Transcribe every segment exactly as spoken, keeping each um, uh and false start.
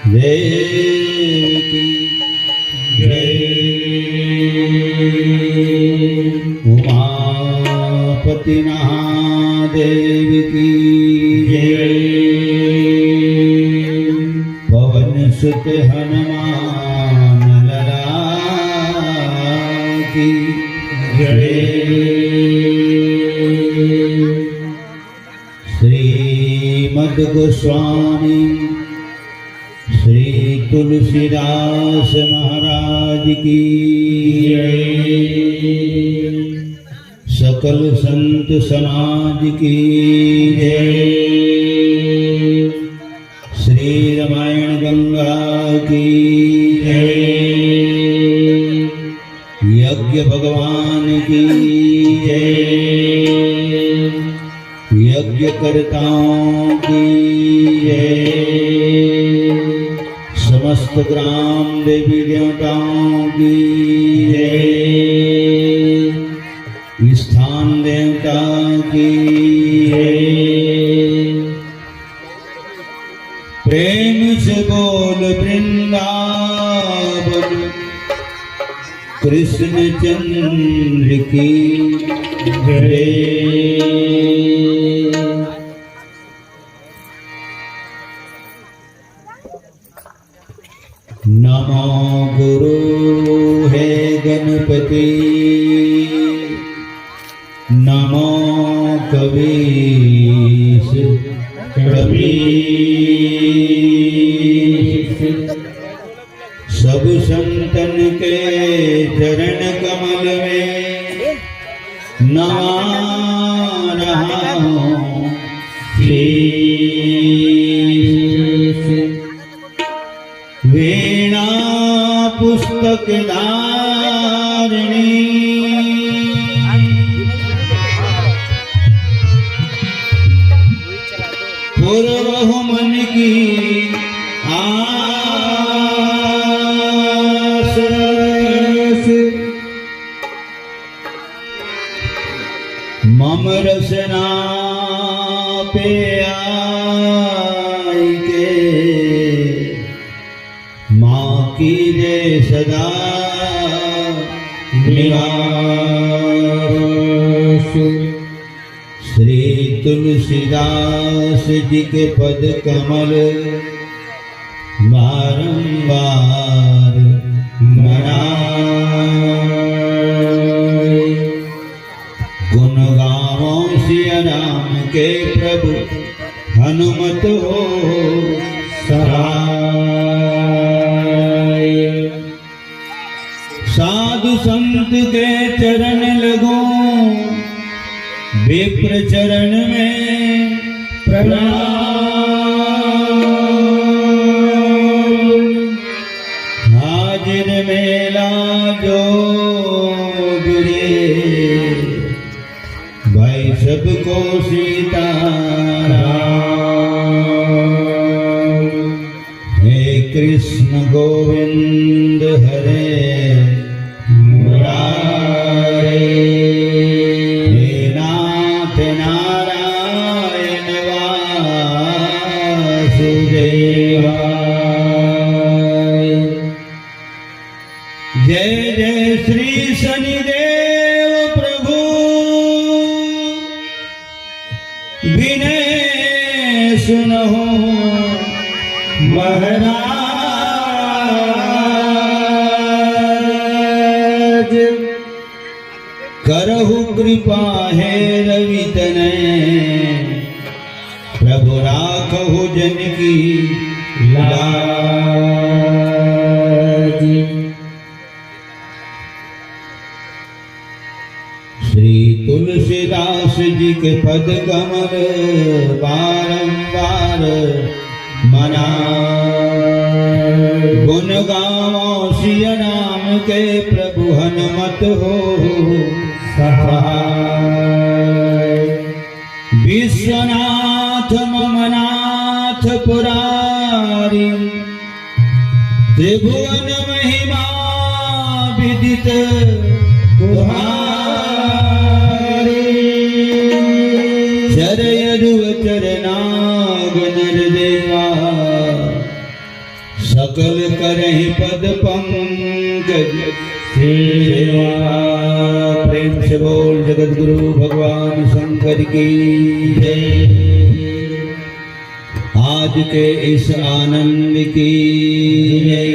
देव की जय। उमापति महादेव की जय। पवन सुत हनुमान लला की जय। श्रीमद गोस्वामी श्री तुलसीदास महाराज की जय। सकल संत समाज की जय। श्री रामायण गंगा की जय। यज्ञ भगवान की जय। यज्ञकर्ताओं की जय। समस्त ग्राम देवी देवताओं की जय। स्थान देवता की जय। प्रेम से बोल वृंदावन कृष्ण चंद्र की जय। नमो गुरु हे गणपति, नमो कवीश कपीश। सब संतन के चरण कमल में नवा रहा हूँ शीश। वीणा पुस्तक धारिणी, पूर्व मन की आस। मम रसना पे आइके, माँ कीजे सदा निवास। श्री तुलसीदास जी के पद कमल बारंबार मनाए। गुण गावों सिया राम के प्रभु हनुमत हो सहाय। साधु संत के चरण लगो, विप्र चरण में प्रणाम। हाजिर मेला जो जुड़े, भाई सबको सीताराम। हे कृष्ण गोविंद हरे मुरारे, हे नाथ नारायण वासुदेवा। जय जय श्री शनिदेव प्रभु, विनय सुनहु महाराज। करहु कृपा हे रवि तनय, प्रभु राखहु जन की लाज। श्री तुलसीदास जी के पद कमल बारंबार मना। गुण गावो सिया राम के, प्रभु हनुमत हो सहाय। विश्वनाथ मम नाथ पुरारी, त्रिभुवन महिमा विदित तुम्हारी। चर यदु अचर नाग नर देवा, सकल करहि पद पंकज सेवा। प्रेम से बोल जगत गुरु भगवान शंकर की जय। आज के इस आनंद की जय।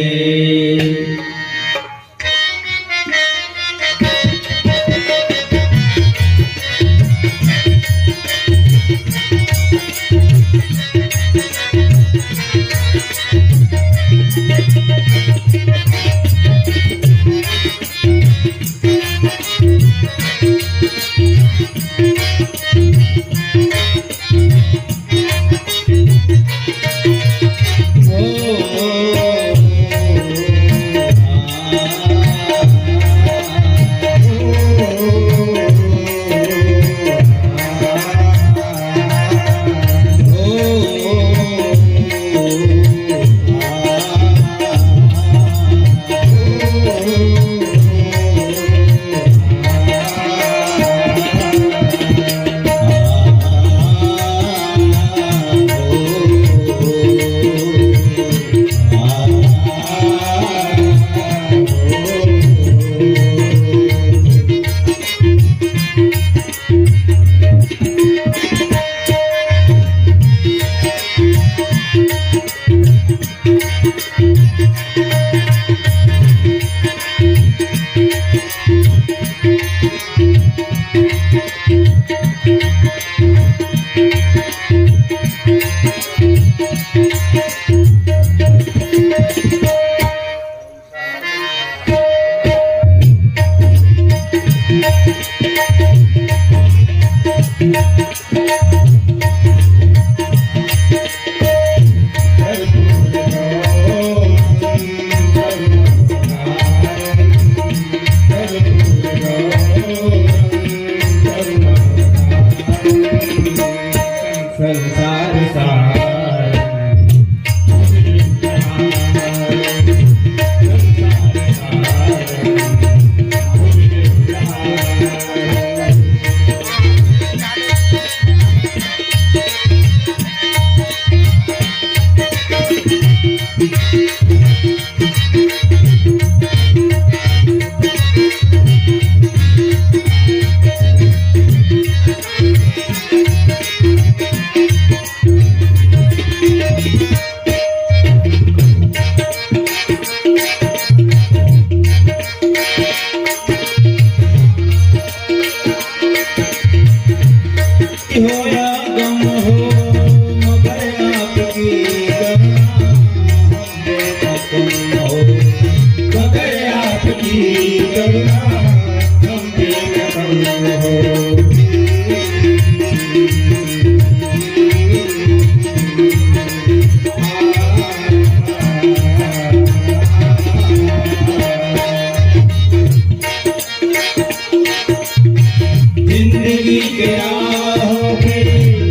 जिंदगी के राह पे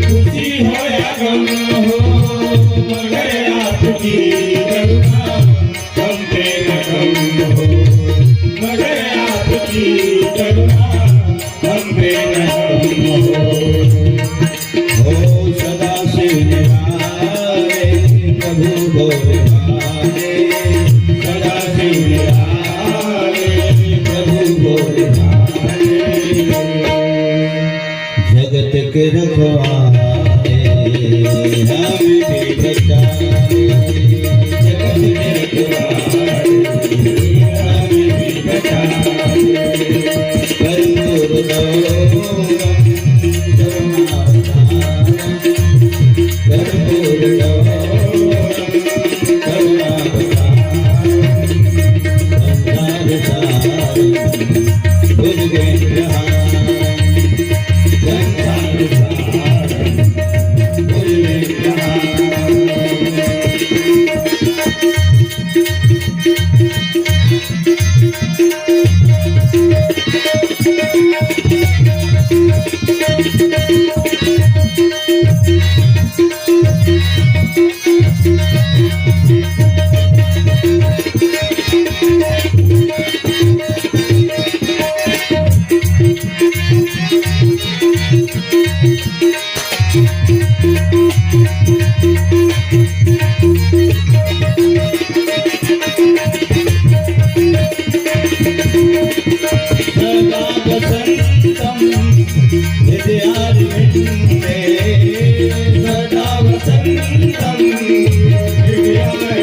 खुशी हो या गम हो, मगर आपकी करुणा हम पे न कम हो, मगर आपकी करुणा हम पे न कम हो। ओ सदा शिव निहारे प्रभु बोल भाले, सदा शिव निहारे प्रभु बोल भाले। जगत के रखवारे, हम भी बचावे, जगत के रखवारे, हम भी बचावे। कर्पूर गौरम करुणावतारम, कर्पूर गौरम करुणावतारम। सदा वसन्तं हृदयारविन्दे, सदा वसन्तं हृदयारविन्दे,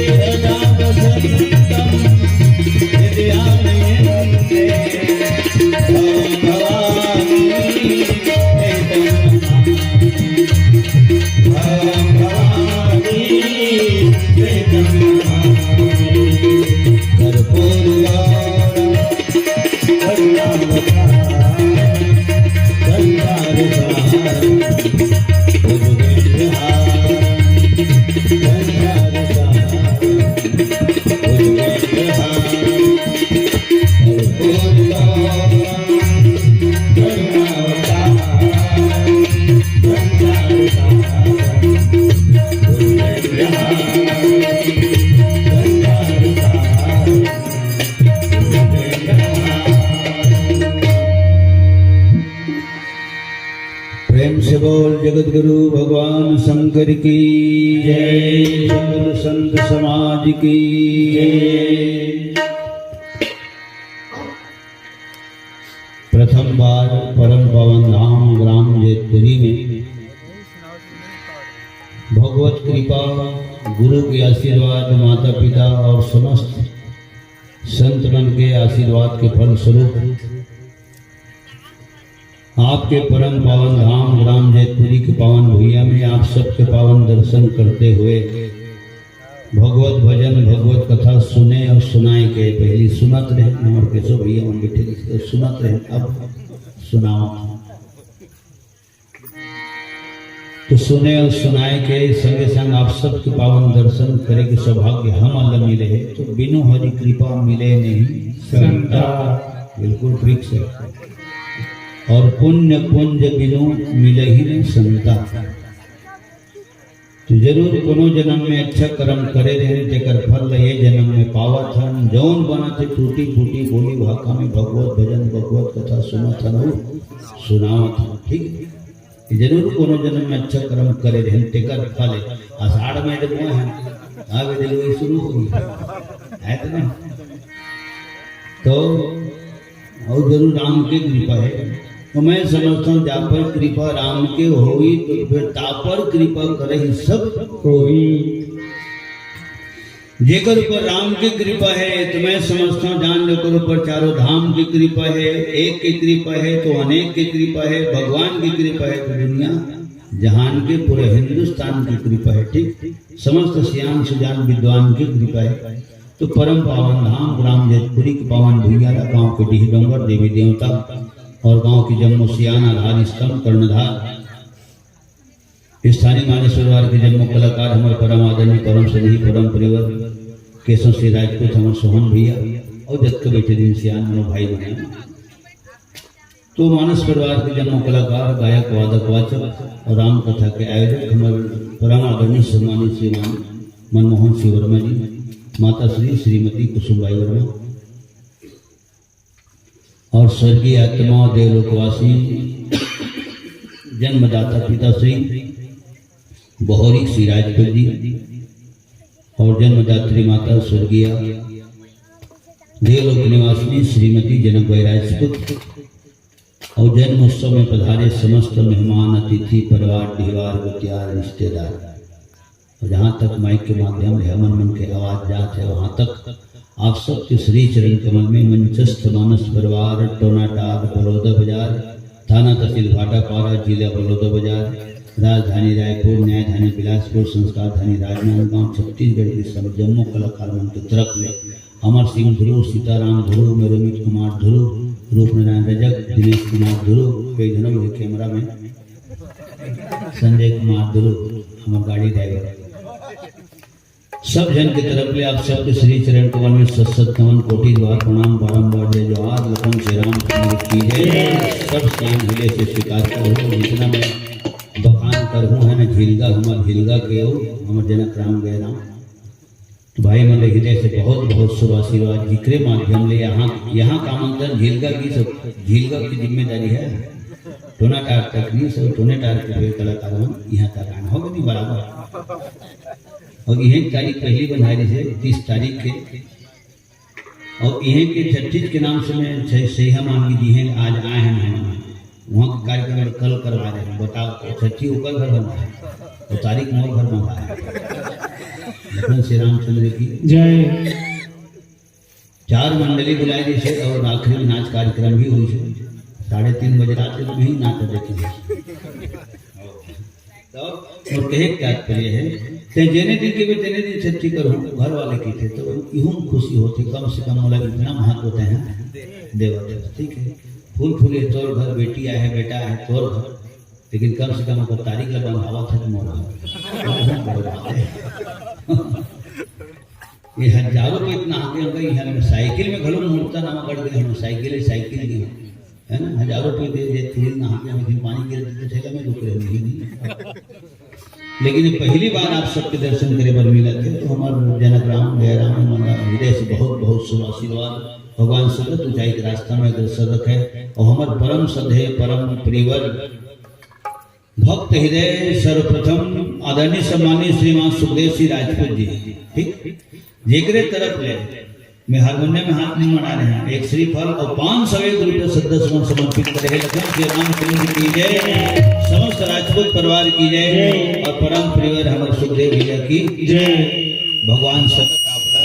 सदा वसन्तं हृदयारविन्दे। भवानी प्रीतम नमामि। भवानी प्रीतम नमामि। कर्पूरगौरं करुणावतारं चन्द्रावतारं भुजगेन्द्रहारं चन्द्रावतारं भुजगेन्द्रहारं। प्रेम से बोल जगत गुरु भगवान शंकर की जय, सगल संत समाज की जय। प्रथम बार परम पावन धाम ग्राम जैतपुरी में भगवत कृपा, गुरु के आशीर्वाद, माता पिता और समस्त संतगण के आशीर्वाद के फलस्वरूप आपके परम पावन धाम ग्राम जैतपुरी के पावन भुइयां में आप सबके पावन दर्शन करते हुए भगवत भजन, भगवत कथा सुने और सुनाए के पहली सुनत रहे। हमर केशव भैया मन बैठे रहिस, तो सुनत रहे, अब सुनावत हूँ। तो सुने और सुनाए के संगे संग आप सबके पावन दर्शन करे के सौभाग्य हमन ल मिले हे। तो बिनु हरि कृपा मिले नहीं संता। बिल्कुल ठीक से। और पुण्य पुंज बिनु मिले ही नहीं संता। तो जरूर कोनो जन्म में अच्छा कर्म करे रहेन, तेकर फल ल ये जन्म में पावत हन। जौन बनत हे टूटी फूटी बोली भाखा में भगवत भजन, भगवत कथा सुनत हन, अउ सुनावत हन। ठीक हे, जरूर कोनो जन्म में अच्छा कर्म करे रहेन, तेकर फल हे। आषाढ़ में जब बोए हन, आगे दिलवाई शुरू होही, हे तो नहीं? तो अउ जरूर राम के कृपा हे। तो मैं समझता हूँ, जा पर कृपा राम के होई, तो फिर ता पर कृपा करही सब कोई। जेकर ऊपर राम के कृपा हे, तो मैं समझता हूँ, जान लो, ओकर ऊपर चारों धाम के कृपा हे, एक के कृपा हे तो अनेक के कृपा हे, भगवान की कृपा हे तो दुनिया जहान के, पूरे हिंदुस्तान की कृपा हे। ठीक, समस्त सियान सुजान विद्वान की कृपा हे। तो परम पावन धाम ग्राम जैतपुरी के पावन भुइयां ला गांव के डीह डोंगर, देवी देवता और गांव के जम्मो सियान आधार स्तंभ कर्णधार स्थानीय मानेश्वर वार के जम्मो कलाकार, हमर परम आदरणीय, परम स्नेही, परम प्रियवर केशव सिंह राजपूत, हमर सोहन भैया और जतके बैठे दिन सियान मनो भाई बहन। तो मानस परिवार के जम्मो कलाकार, गायक, वादक, वाचक और राम कथा के आयोजक हमर परम आदरणीय सम्मानित श्रीमान मनमोहन सिंह वर्मा जी, माता श्री श्रीमती कुसुमबाई वर्मा और स्वर्गीय आत्मा देवलोकवासी जन्मदाता पिता श्री बहोरी सिंह राजपूत जी और जन्मदात्री माता स्वर्गीय देवलोक निवासिनी श्रीमती जनकबाई राजपूत और जन्म उत्सव में पधारे समस्त मेहमान, अतिथि, परिवार, डीहवार, गोतियार, रिश्तेदार और जहाँ तक माइक के माध्यम ले हमन मन के आवाज जात हे, वहाँ तक आप सबके श्री चरण कमल में मंचस्थ मानस परिवार, टोनाटार, बलौदा बाजार, थाना तहसील भाटापारा, जिला बलौदा बाजार, राजधानी रायपुर, न्यायधानी बिलासपुर, संस्कारधानी राजनांदगांव, छत्तीसगढ़ के सब जम्मो कलाकार मन के तरफ ले अमर सिंह ध्रुव, सीताराम ध्रुव, मेरोमित कुमार ध्रुव, रूपनारायण रजक, दिनेश कुमार ध्रुव, कई झन ये कैमरा में संजय कुमार ध्रुव, हमर गाड़ी ड्राइवर, सब झन के तरफ ले आप सबके श्री चरण कमल में सत सत नमन, कोटि बार प्रणाम, बारंबार जय जोहार, लखन श्री राम की जय। सब सियान हृदय से स्वीकार करो, जितना मैं बखान करहूँ है ना, झिलगा, हमर झिलगा के हो, हमर जनक राम गए राम। तो भाई मन हृदय से बहुत बहुत शुभ आशीर्वाद, जिकरे माध्यम ले यहाँ, यहाँ का आमंत्रण झिलगा की सब, झिलगा की जिम्मेदारी है। टोनाटार तक नहीं, सब टोनाटार के फिर कलाकार हम यहाँ तक आना होगा नहीं बराबर। अउ इहें तारीख पहली बंधाए रहिसे, तीस तारीख के। अउ इहें के छट्ठीज के नाम से मैं सही, सही हम मान के जी हैं, आज आए हैं मेहमान। वहाँ के कार्यक्रम कल करवा रहे हैं, बताओ, तो छट्ठी ओकर घर बना है, तो तारीख मोर घर बना है। लखन श्री रामचंद्र की जय। चार मंडली बुलाए रहिसे अउ आखिरी में नाच कार्यक्रम भी होइसे। साढ़े तीन बजे रात में ही नाच देखे। तब मोर कहे के तात्पर्य है, ते जेने दिन के तेने दिन छट्ठी करहूँ, घर वाले की थे, तो इहू में खुशी होथे, कम से कम मोला इतना महत्व ते हैं देवत है, ठीक है। फूल फूले तोर घर, बेटी आहे, बेटा आहे तोर घर, लेकिन कम से कम ओकर तारीख ला बंधावत है मोर घर। बहुत बड़ी बात है। ये हजारों पे इतना आगे हो गई है, साइकिल में घलो मुहूर्त नाम बढ़ गए हैं, साइकिल ही साइकिल ही है ना, हजारों पे दे दे, तेल नहा के हम फिर पानी गिर देते थे, मैं रुक रहे नहीं। लेकिन ये पहली बार आप सबके दर्शन करे बर मिला थे, तो हमारे जनक राम, गया राम, हमारा हृदय से बहुत बहुत शुभ आशीर्वाद। भगवान सतत ऊंचाई के रास्ता में अग्रसर रखे और हमारे परम सदे, परम प्रियवर, भक्त हृदय सर्वप्रथम आदरणीय सम्माननीय श्रीमान सुखदेव सिंह राजपूत जी, ठीक, जेकरे तरफ ले मैं हारमोनियम में हाथ नहीं मना रहे हैं, एक श्रीफल और पाँच सौ एक रुपये सदस्य समर्पित करे हैं। लखन श्री रामचंद्र की जय, समस्त राजपूत परिवार की जय और परम प्रियवर हमारे सुखदेव भैया की जय। भगवान सतत आपका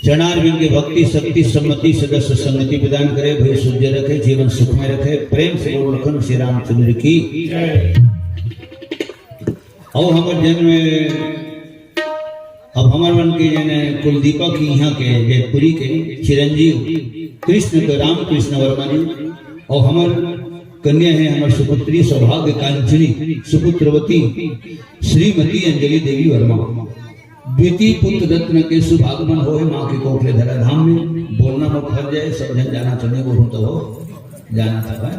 चरणारविंद के भक्ति शक्ति सम्मति सदस्य संगति प्रदान करे, भय शुद्ध रखे, जीवन सुखमय रखे। प्रेम से बोल लखन श्री रामचंद्र की जय। और हमारे जन्म अब हमर मन के जन कुलदीपक इहाँ के जैतपुरी के चिरंजीव कृष्ण के रामकृष्ण वर्मा जी और हमर कन्या है हमर सुपुत्री सौभाग्य कांचनी सुपुत्रवती श्रीमती अंजलि देवी वर्मा। बेटी पुत्र रत्न के शुभागमन होए माँ के कोख ले धरा धाम में। बोलना मत फर जाए, सब जन जाना चाहने बोलूँ तो हो जाना था भाई।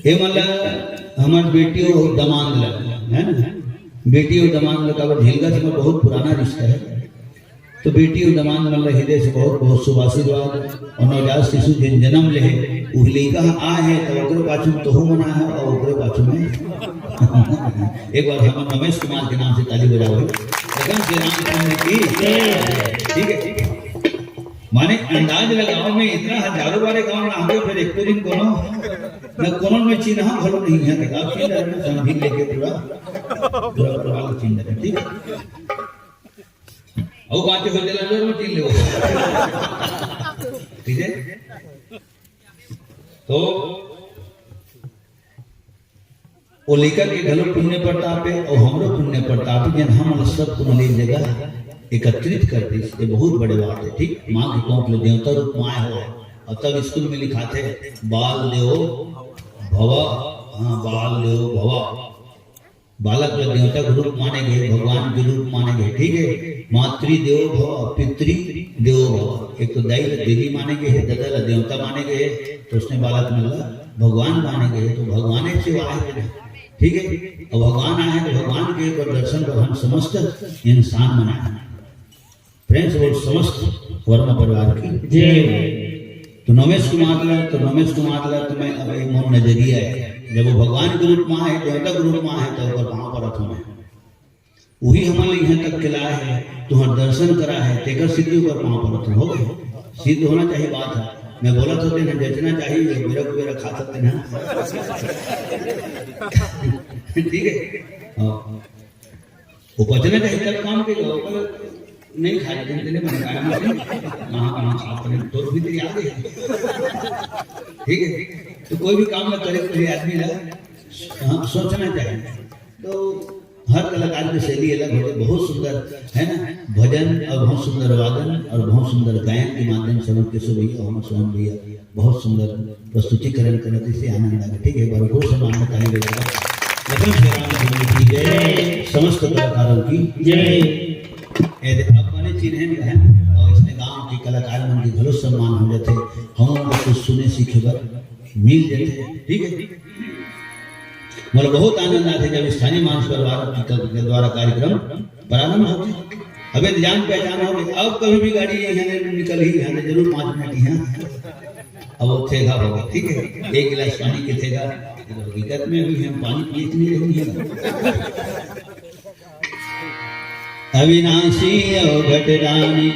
हे मन ला हमर बेटी अउ दमांद ला, है ना, बेटी अउ दमांद ला काबर झिलगा से हमर बहुत पुराना रिश्ता है। तो बेटी अउ दमांद मन ला हृदय से बहुत बहुत शुभ आशीर्वाद। और नवजात शिशु जिन जन्म ले है, उही लइका ह आ है, तो ओकरे पाछू में तोहू मन आ है और ओकरे पाछू में एक बार हम नमेश कुमार के नाम से ताली बजाओ। एकदम श्री रामचंद्र की, ठीक है। माने अंदाज लगाओ, मैं इतना हजारों बारे गाँव में आगे, फिर एक दिन कोनो न कोनो में चिन्हा भलो नहीं है, तो आप चिन्ह रहे समझी लेके पूरा, पूरा परिवार चिन्ह रहे, ठीक है। और बातें हो चला जरूर चिन्ह लो, ठीक है। तो वो लइका के घलो पुण्य प्रताप है और हमरो पुण्य प्रताप है, जेन हमन सब पुण्य ले जगह एकत्रित कर दिस। ये बहुत बड़े बात है, ठीक। माँ के कोख ले देवता रूप में आए हो और तब स्कूल में लिखाथे, "बाल देवो भवा।" हाँ, "बाल देवो भवा।" बालक ला देवता के रूप माने गए, भगवान के रूप माने गए, ठीक है। "मातृ देवो भव, पितृ देवो भव।" एक तो दाई ला देवी माने गए है, ददा ला देवता माने गए है, तो उसने बालक मन ला भगवान माने गए है, तो भगवान ही सेवा है, ठीक है। अब भगवान आए हैं तो भगवान के एक बार दर्शन पर हम समस्त इंसान मन आए हैं। प्रेम से बोल, समस्त वर्मा परिवार की जय। तो नमेश कुमार ला, तो नमेश कुमार ला तो मैं अब एक मोर नजरिया है, जब वो भगवान के रूप में आए, देवता के रूप में आए, तो ओकर पाँव परत हूँ मैं। वही हमन ला यहाँ तक के लाए है, तुम्हार दर्शन करा है, तेकर सिद्धि ओकर पाँव परत हूँ। हो गए, सिद्ध होना चाहिए बात है। मैं बोला तो तेना जचना चाहिए, मेरा को मेरा खा सकते हैं। ठीक है, हाँ। वो पचना चाहिए तब काम के, वो नहीं खाए दिन के लिए मन काया में कहाँ कहाँ खा पड़े, तो भी तेरी आ गई। ठीक है, तो कोई भी काम ना करे, कोई आदमी ला, हाँ, सोचना चाहिए। तो हर कलाकार की शैली अलग होती है, बहुत सुंदर है ना, भजन और बहुत सुंदर वादन और बहुत सुंदर गायन के माध्यम से हमर केशव भैया, हमर सोहन भैया बहुत सुंदर प्रस्तुतिकरण करत, इसे आनंद आ गया। ठीक है, एक बार जोर से मान्य ताली बजाओ। लखन श्री राम जी की जय, समस्त कलाकारों की जय। ये दे, अपने चिन्हे में है और इसने गांव के कलाकार मन की घलो सम्मान हो जाते, हम लोग कुछ सुने सीखे बर मिल जाते, ठीक है। मतलब बहुत आनंद आते जब स्थानीय मांस परिवार के द्वारा कार्यक्रम प्रारंभ होते। अबे जान पहचान हो गई, अब कभी भी गाड़ी यहाँ निकल ही, यहाँ जरूर पाँच मिनट यहाँ। अब वो थेगा होगा, ठीक है, एक गिलास पानी के थेगा। हकीकत में अभी हम पानी पीत नहीं रही है। अविनाशी अवघट दानी।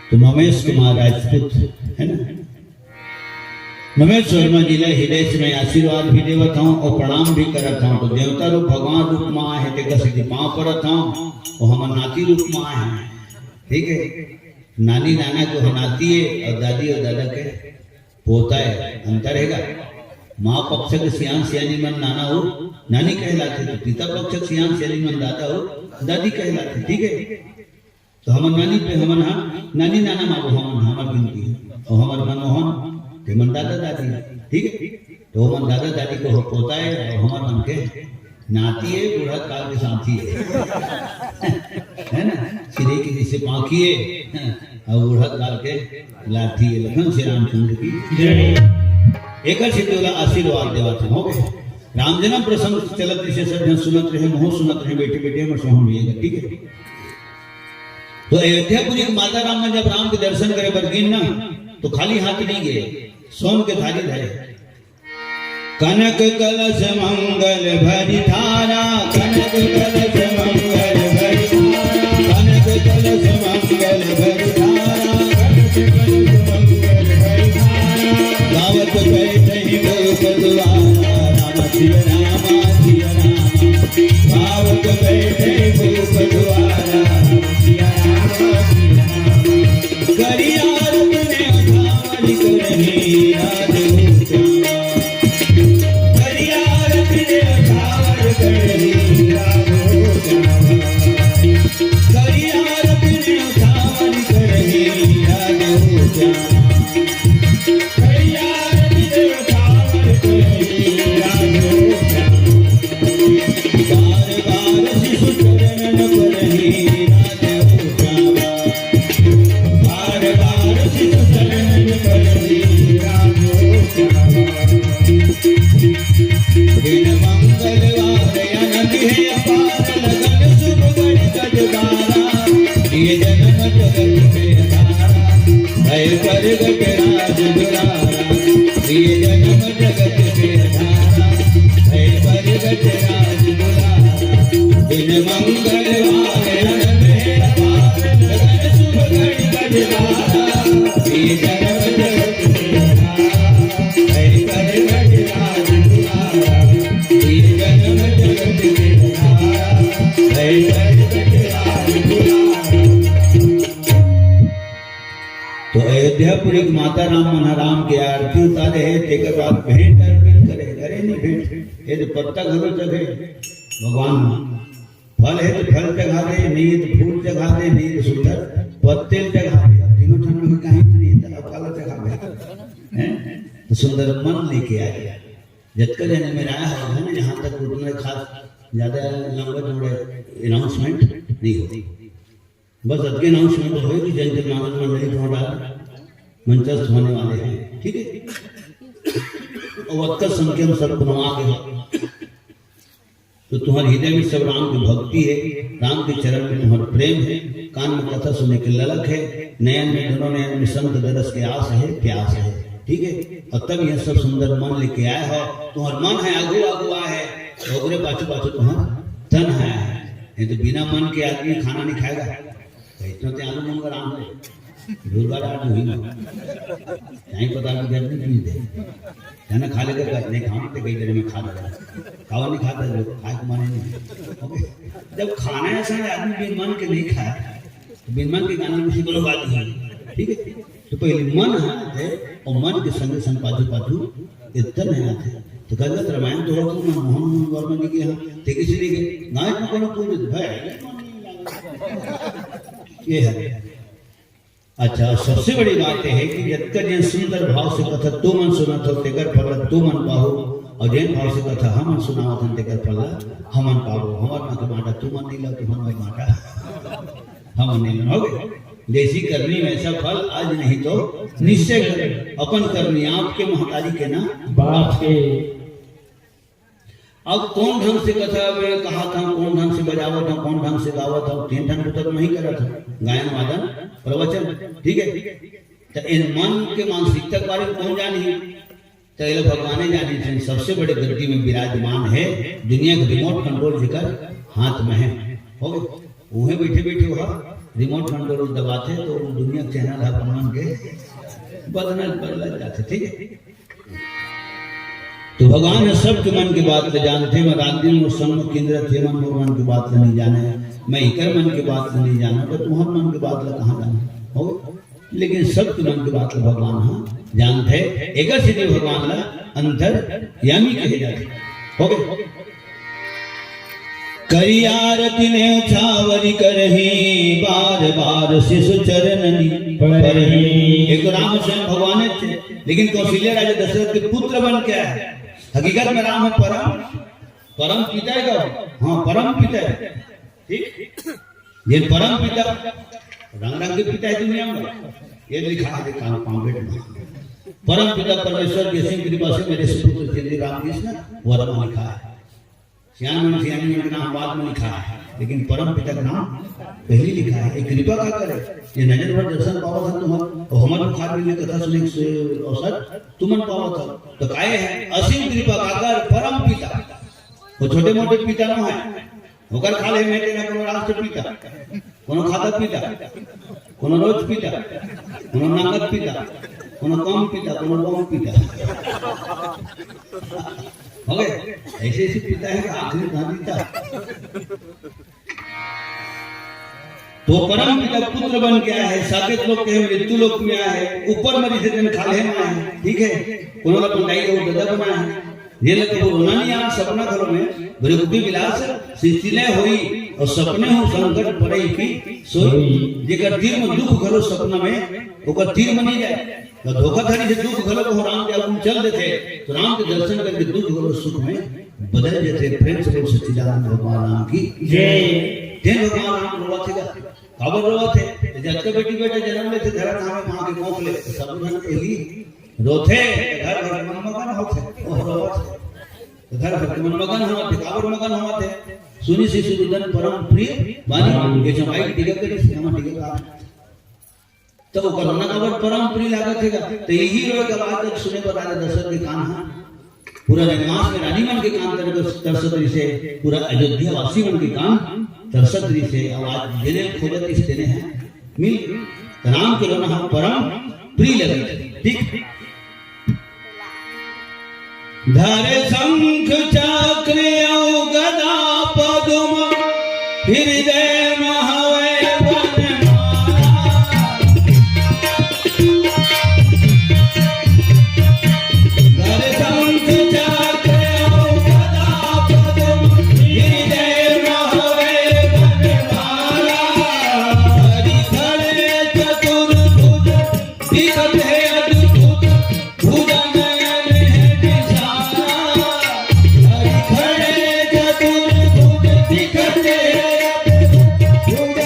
तो नमेश कुमार राजपूत, है ना, नमेश वर्मा जी ला हृदय से मैं आशीर्वाद भी देवत हूँ और प्रणाम भी करत हूँ। तो देवता रूप, भगवान रूप में आए हैं, तेकर सेती पाँव परत हूँ। वो हमर नाती रूप में आए हैं, ठीक है। नानी नाना के नाती है और दादी और दादा के पोता है, अंतर हैगा। माँ पक्ष के सियान सियानी मन नाना हो, नानी कहलाथे, तो पिता पक्ष के सियान सियानी मन दादा हो, दादी कहलाथे, ठीक है। तो हमर नानी पे हमन हा, नानी नाना माँ को हमन हा, हमर गिनती है। और हमर मनमोहन, ते मन दादा दादी है, ठीक है। तो हमन दादा दादी को हो पोता है और हमर मन के नाती है, बूढ़ा काल के साथी है। है ना? सिरे के जैसे पाँखी है, और बूढ़ा काल के लाठी है। लखन से रामचंद्र की जय। एकर से तोला आशीर्वाद देवत हूँ, हो गए। राम जन्म प्रसंग चलत, जैसे सब जन सुनत रहे, मोह सुनत रहे, बेटी बेटी हमर सोहन भैया, ठीक है। तो अयोध्यापुरी के माता राम मन जब राम के दर्शन करे बर गिन ना, तो खाली हाथ नहीं गए, सोन के थाली धरे। कनक कलश मंगल भरी थारा, कनक कलश मंगल भरी थारा, कनक कलश मंगल भरी थारा, कनक कलश मंगल भरी थारा। गावत बैठे ही गोप दुआरा, राम सिया राम सिया राम। गावत बैठे गोप दुआरा, राम सिया राम सिया राम। करिया रत्न अठावर करही राजपूत। करिया रत्न अठावर करही राजपूत। करिया रत्न अठावर करही राजपूत। करिया रत्न अठावर करही राजपूत। बार बार शिशु चरणन परही राजपूत। बार बार शिशु चरणन परही राजपूत। दिन मंगलवार अनंत है अपार, लगन शुभ गण गजगारा। ये जन्म जगत में धारा, भय प्रगट राज दुलारा। ये जन्म जगत में धारा, भय प्रगट राज दुलारा। दिन मंगलवार अनंत है अपार, लगन शुभ गण गजगारा। ये जन्म जगत में धारा, भय प्रगट राज दुलारा। ये जन्म जगत में धारा, भय प्रगट राज दुलारा। तो अयोध्यापुरी के माता राम मन ह राम के आरती उतारे हे, तेकर बाद भेंट अर्पित करे, करे नहीं भेंट, ये तो पत्ता घलो चढ़े भगवान में। फल है तो फल चढ़ा दे, नहीं है तो फूल चढ़ा दे, नहीं तो सुंदर पत्ते चढ़ा दे। तीनों ठन में कहीं नहीं है, तो अब काला चढ़ा दे। हैं? तो सुंदर मन लेके आ गया। जतका जने मेर आया हो, है ना, यहाँ तक उतना खास ज्यादा लंबा चौड़ा अनाउंसमेंट नहीं हो। बस अतके अनाउंसमेंट होए कि जन जन मानस मंडली को डाल मंचस्थ होने वाले हैं, ठीक है। और अतका संख्या में सब कुनवा के हो, तो तुम्हारे हृदय में सब राम की भक्ति है, राम के चरण में तुम्हारा प्रेम है, कान में कथा सुने के ललक है, नयन में, दोनों नयन में संत दरस के आस है, प्यास है, ठीक है। और तब यह सब सुंदर मन लेके आए हो, तुम्हारा मन है आगू आगू आए है, तो ओकरे पाछू पाछू तुम्हारा तन है। नहीं तो बिना मन के आदमी खाना नहीं खाएगा। तो इतना ते आलू मूंग राम ले, भूलवा राम जो ही ना। कहीं पता नहीं, घर में पी दे। है ना, खा लेकर कर, नहीं खाओ, तो कई जगह में खा लेगा। खावा नहीं खाता जो, खाए को माने नहीं। ओके? जब खाना ऐसा है, आदमी बिन मन के नहीं खाए, तो बिन मन के गाना किसी को लगा दी है, ठीक है? तो पहले मन है आते, और मन के संगे संग पाछू पाछू ये तन है आते। तो गलत रामायण तो होगा, मोहन वर्मा जी के यहाँ, ते किसी ने के, गाय को कोनो पूछ दे, भाई, ये है। अच्छा, सबसे बड़ी बात यह है कि जतका जेन सुंदर भाव से कथा तुमन सुनत हो, तेकर फल तुमन पाहू, और जेन भाव से कथा हमन सुनावत हन, तेकर फल हमन पाबो। हमर मन के बांटा तुमन नहीं ला, तुमन मन बांटा हमन नहीं ला। हो गए? जैसी करनी वैसा फल, आज नहीं तो निश्चय कर। अपन करनी आपके, महतारी के ना बाप के। अब कौन ढंग से कथा में कहा था, कौन ढंग से बजावत था, कौन ढंग से गावत था, तीन ढंग तो मैं ही करत था, गायन, वादन, प्रवचन, ठीक है। तो इन मन के मानसिकता के बारे में कौन जानी? तो ये भगवान ही जानी थे, सबसे बड़े गद्दी में विराजमान है, दुनिया के रिमोट कंट्रोल जेकर हाथ में है। हो गए? उहें बइठे बइठे ओहा रिमोट कंट्रोल दबाथे, तो दुनिया के चैनल ह अपन मन के बदलत बदलत जाथे, ठीक है। तो भगवान ह सबके मन के बात ल जानथे। मैं रात दिन मोर संग म किंदरत हे, मन मोर मन के बात ल नहीं जाने, मैं इकर मन के बात ल नहीं जाना, तो तुम्हार मन के बात ल कहाँ जाना हो? लेकिन सबके मन के बात ल भगवान ह जानथे। एकर सेती भगवान ल अंतर्यामी कहे जाथे। हो गए। करी आरती ने छावरी करही, बार बार शिशु चरणनि परही। एक तो राम स्वयं भगवान थे, लेकिन कौशल्या राजा दशरथ के पुत्र बन के आए। हकीकत में राम ह परम, परम पिता हे का? हाँ, परम पिता हे। ठीक, ये परम पिता, रंग रंग के पिता हे दुनिया में। ये लिखा हे कान पांबेट में, परम पिता परमेश्वर की असीम कृपा से मेरे सुपुत्र श्री रामकृष्ण वर्मा लिखा हे। सियान मन, सियानी मन के नाम बाद में लिखा हे, लेकिन परम पिता के नाम पहली लिखा हे। ये कृपा का करे, ये नजर भर दर्शन पावत हे तुमन, अउ हमर मुखार में ये कथा सुने के अवसर तुमन पावत हो, तो काहे हे? असीम कृपा काकर, परम पिता। वो छोटे मोटे पिता नो हे, ओकर खा ले में तेरा कोनो राष्ट्रपिता, कोनो खाता पिता, कोनो रोज पिता, कोनो नंगत पिता, कोनो कम पिता, कोनो बम पिता। हो गए? ऐसे ऐसे पिता हे कि आखिरी कहाँ पिता? तो परम पिता पुत्र बन के आए हे, साकेत लोक के मृत्यु लोक में आए हे, ऊपर मरी से जन खाल्हे में आए हे, ठीक है, कोनो ला पंडाई और ददा बनाए हे, ये लगे वो रोना नहीं आन सपना घरो में, भृगुपति विलास सिसिले होई, और सपने हो संकट पड़े की सोई, जेकर तीर में दुख घरो सपना में, ओकर तीर में नहीं जाए। तो धोखाधड़ी से दुख घलो को राम के आगू चल देथे, तो राम के दर्शन करके दुख घलो सुख में बदल देथे। प्रेम से बोल सच्चिदानंद भगवान राम की जय। जय भगवान राम रोवत हे का? काबर रोवत हे? जब तक बेटी बेटा जन्म लेथे, धरा धाम में माँ के कोख ले, तो सब जन के ही रोथे, घर घर मन मगन होथे, वो रोवत हे। तो घर घर के मन मगन होवत हे, काबर मगन होवत हे? सुनी से सुरुदन परम प्रिय बानी, ये जो माइक टिका करे, से हम टिका का तो ओकर रोना काबर परम प्रिय लागत हे का? तो यही रोए के आवाज जब सुने बर राजा दशरथ के कान हा, पूरा वनवास में रानी मन के कान तर-, तरसत रहिसे, पूरा अयोध्या वासी मन के कान तरसत रहिसे, आवाज जेने खोजत रहिसे तेने हे मिल। तो राम के रोना हा परम प्रिय लगत हे, ठीक। धरे शंख चक्र अउ गदा पद्म, हृदय में हवे वनमाला। धरे शंख चक्र अउ गदा पद्म, हृदय में हवे वनमाला। धरि खड़े चतुर्भुज दिखत हे अद्भुत, भुजा नयन हे निशाना। धरि खड़े चतुर्भुज दिखत हे अद्भुत, भुजा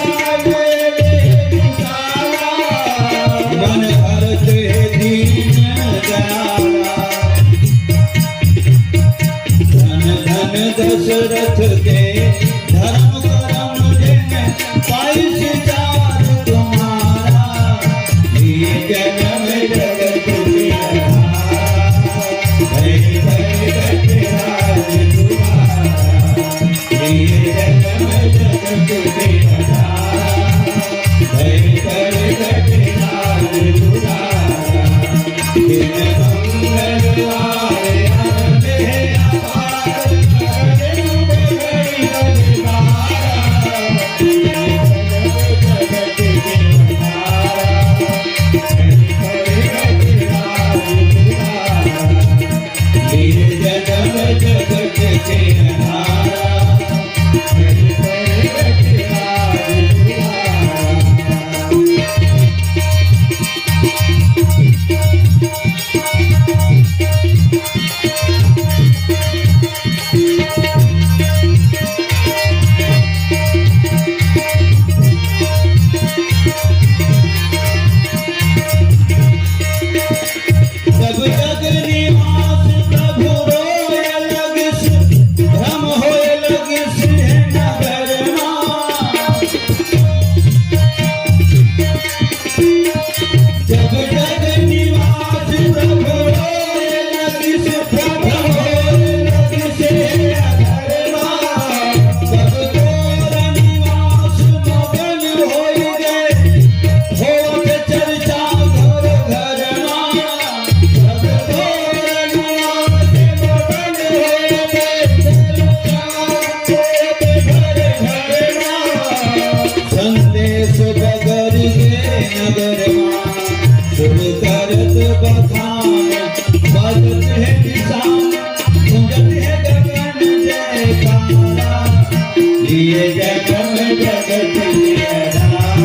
ये जगम जगत के आधार,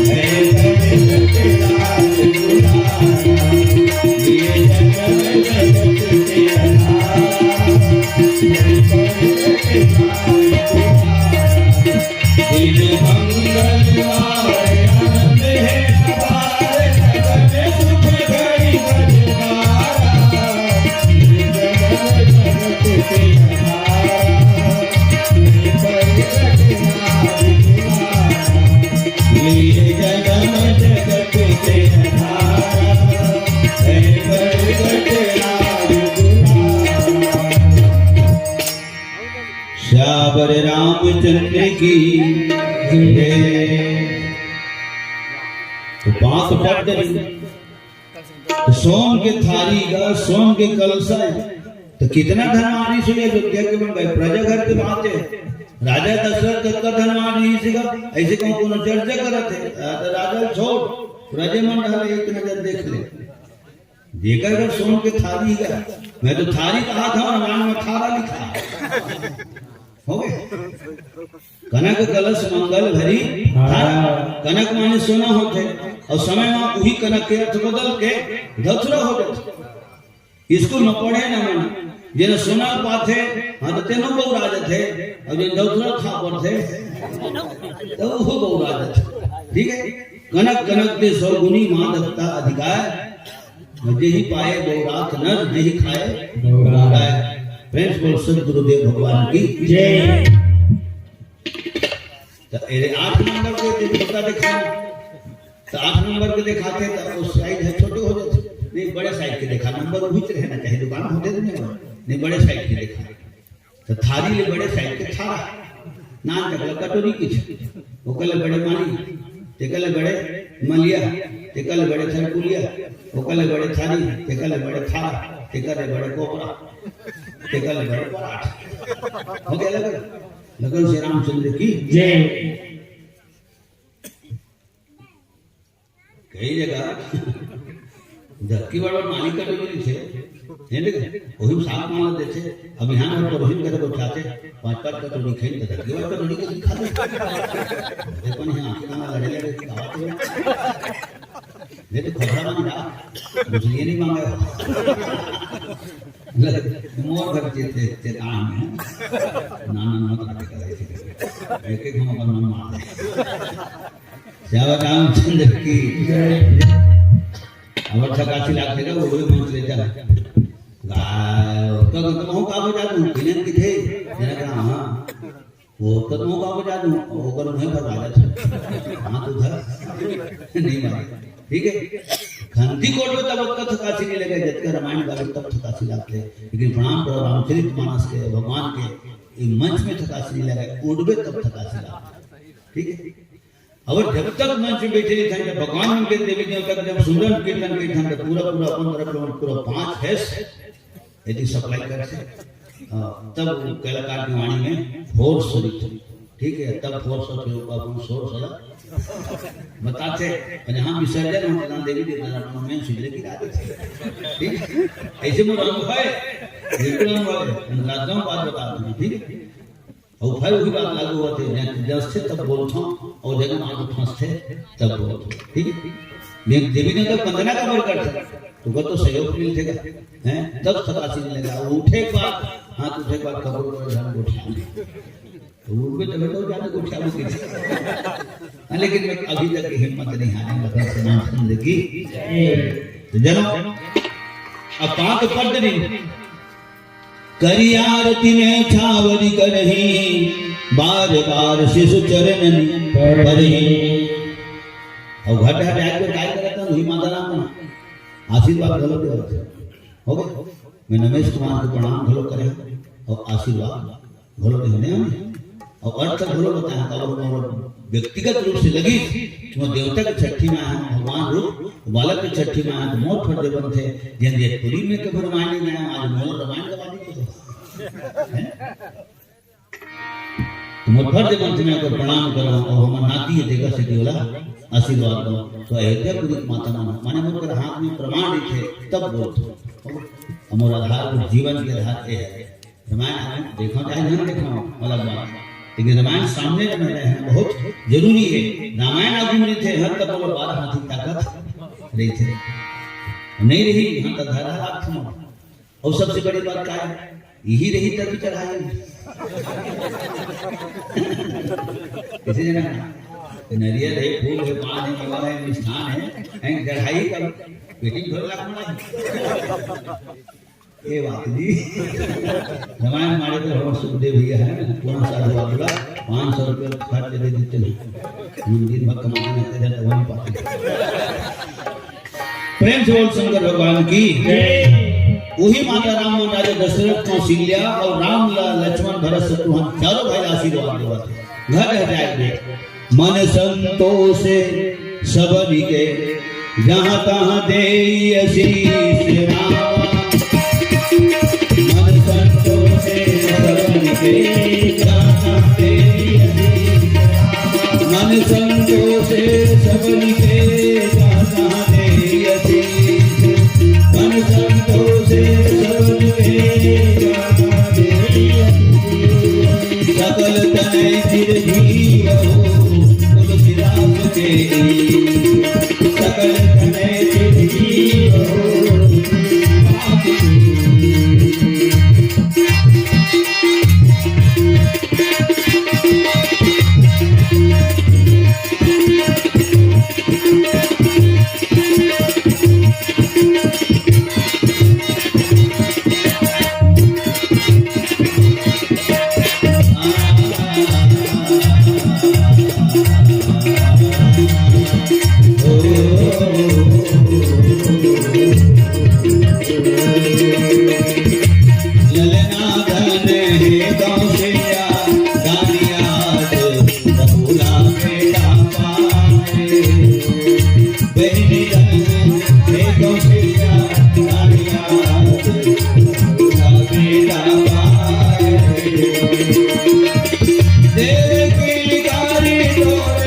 है जगत राज दुलारा। ये जगम जगत के आधार, है जगत राज दुलारा। दिन मंगल आए आनंद है अपार, जगत सुख घड़ी बजगारा। ये जगम जगत के आधार, श्यावर रामचंद्र की जय। तो बात पट गई। तो सोन के थारी का, सोन के कलसा है, तो कितना धनवान ऋषि अयोध्या के बन गए। प्रजा घर के बात है, राजा दशरथ तक का धनवान ऋषि का, ऐसे कहूँ कोनो चर्चा करत है, आ, तो राजा छोड़, प्रजे मन ढाले एक नजर देख ले। जेकर घर सोन के थारी का, मैं तो थारी कहा था, रामायण में थारा लिखा है। हो गए? कनक कलश मंगल भरी थारा। कनक माने सोना होथे, और समय में उही कनक के अर्थ बदल के धतुरा हो जाथे। स्कूल में पढ़े ना मन, जेन सोना पाथे, हाँ, तो तेनो बौरा जाथे, और जेन धतुरा खा पड़थे, तो वो बौरा जाथे। ठीक है, कनक कनक ते सौ गुनी माँ दत्ता अधिकार, और जेहि पाए बौरात नर, जेहि खाए बौरात। प्रेम से बोल सदगुरुदेव भगवान की जय। तो एरे आठ नंबर के देवता देखा, तो आठ नंबर के देखाथे तो वो साइज है, छोटे हो जाथे। नहीं, बड़े साइज के देखा, नंबर उहिच रहना चाहिए, दुकान होते तो नहीं, नहीं, बड़े साइज के देखा। तो थारी ले बड़े साइज के थारा, नान तक ले कटोरी किछ, ओकर ले बड़े माली, तेकर ले बड़े मलिया, तेकर ले बड़े थरकुलिया, ओकर ले बड़े थारी, तेकर ले बड़े थारा, तेकर ले बड़े कोपरा, तेकर ले बड़े पराठ। हो गया लगन? लगन से रामचंद्र की जय। कई जगह धक्की वाला मालिक का डोली से, है ना? वही साफ माल देथे। अब यहाँ पर परोहिन करे को चाहते, पाँच पाँच कटोरी खाई, तो धक्की वाला कटोरी को दिखा दे। देखो नहीं, आँखें ना लड़े लड़े, दावत हो। नहीं तो खतरा बन रहा, दूसरी ये नहीं मांगा। मोर घर के थे, चेतान में। नाना मत रखे करे, एक एक हम अपन मन मार दे। श्याम रामचंद्र की जय। अब अच्छा काशी लागते का, वो भी मंच लेता। गाय, उसका तो तुम का हो जाते हो, बिना किथे, मेरा कहा, हाँ। वो तो तुम का हो जाते हो, वो करो, मैं भरवा जाता हूँ। हाँ, तो उधर नहीं मारे। ठीक है? खंती कोट में तब तक थकासी नहीं लगे, जब तक रामायण गावे तब थकासी लागते। लेकिन प्रणाम करो रामचरित मानस के, भगवान के, ये मंच में थकासी नहीं लगे, उड़बे तब थकासी लागते। ठीक है? और जब तक मंच में बैठे नहीं थे, जब भगवान उनके देवी देवता के जब सुमरन कीर्तन के थे, तो पूरा, पूरा अपन तरफ से पूरा पाँच है, यदि सप्लाई कर से, अ, तब कलाकार की वाणी में फोर्स होती थी। ठीक है, तब फोर्स होती हो, अपन सोर्स होला। बताते, और जहाँ विसर्जन होता ना, देवी देवता ना, अपन में सुधरे की रात थी। ठीक है? ऐसे मोर अनुभव है, बिल्कुल अनुभव है, हम राजाओं बात बताते हैं, ठीक है? और फिर वही बात लागू होते हैं, जब जस थे तब बोलता हूँ, और जब आगे फंसते तब बोलता हूँ, ठीक है? देख, देवी ने तो वंदना का बर करते, तो वो तो सहयोग मिलते हैं, तब थकासी मिलेगा। वो उठे के बाद, हाथ उठे के बाद कबर पर ध्यान उठा। तो वो भी तभी तो जाने को उठा वो किसी। हाँ, लेकिन मैं अभी तक हिम्मत नहीं हारी, मतलब सनातन की। तो जनो, अब पाँच पद नहीं, करी आरती में छावरी करही, बार बार शिशु चरणन परही। और घट हट आए तो काय करता हूँ, ही माता राम आशीर्वाद घलो दे। हो गए? मैं नमेश कुमार को प्रणाम घलो करे और आशीर्वाद घलो दे। और अर्थ घलो बताया, काबर मोर व्यक्तिगत रूप से लगी कि मैं देवता के छठी में आया हूँ, भगवान रूप बालक के छठी में आया, तो मोर फर्ज बनथे, जेन जेतपुरी में कभी रामायण नहीं गाया, आज मोर रामायण गवा दी तो। हैं? तो मोर फर्ज बनथे, मैं ओकर प्रणाम करूँ और हमर नाती है, देखा से कि ओला आशीर्वाद दो। तो अयोध्यापुरी माता मन, माने मोर कर हाथ में प्रमाण रखे, तब बोलथे। हमर आधार, जीवन के आधार ये है। रामायण आप देखो चाहे न देखो, अलग बात। लेकिन रामायण सामने में रहना बहुत जरूरी है। रामायण आगू में रहिथे, हर तक वो बारह हाथी ताकत रहिथे। नहीं रही, यहाँ तक धरा हाथ में। और सबसे बड़ी बात का है, यही रही तभी चढ़ाई। किसी जगह नरियर है, फूल है, पान है, मेवा है, मिष्ठान है, हैं, चढ़ाई का वेटिंग थोड़ा रखना है। ये बात जी। रामायण मारे तो हम सुखदेव भैया है, पूर्ण साधु बाबूला पाँच सौ रुपये खर्च दे देते हैं। हम दिन भर कमाते रहते हैं, तो वहीं पाते हैं। प्रेम से बोल शंकर भगवान की। वही माता राम मन राजा दशरथ कौशल्या और राम ल-, लक्ष्मण भरत शत्रुघ्न चारों भाई आशीर्वाद देवत हे। घर रह जाए दे। मन संतोषे सबनिके जहाँ तहाँ देई आशीष रामा। मन संतोषे सबनिके जहाँ तहाँ देई आशीष रामा। मन संतोषे सबनिके जहाँ तहाँ देई आशीष। मन संतोषे सबनिके जहाँ तहाँ देई आशीष। सकल तनय चिरंजीव हो तुलसीदास के। सकल तनय चिरंजीव हो तुलसीदास के। ललना धन हे कौशल्या, दानियाद बहुला बेटा पाए। बहिनी धन हे कौशल्या, दानियाद बहुला बेटा पाए। देव की गारी तोरे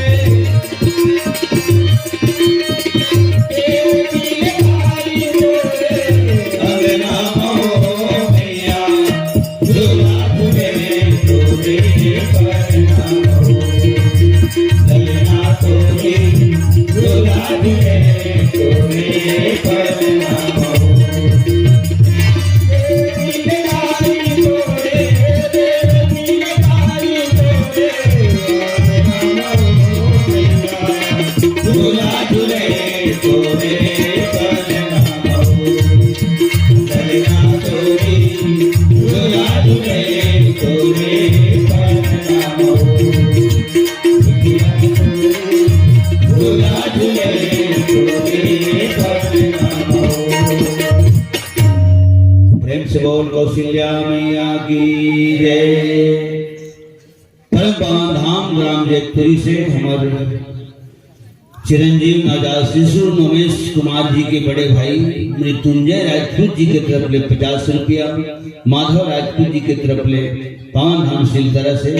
प्रेम से बोल कौशल्या मैया की जय। परम पावन धाम ग्राम जैतपुरी से हमर चिरंजीव नाजा शिशु नमेश कुमार जी के बड़े भाई मृत्युंजय राजपूत जी के तरफ ले पचास रुपया, माधव राजपूत जी के तरफ ले पावन धाम सिलतरा से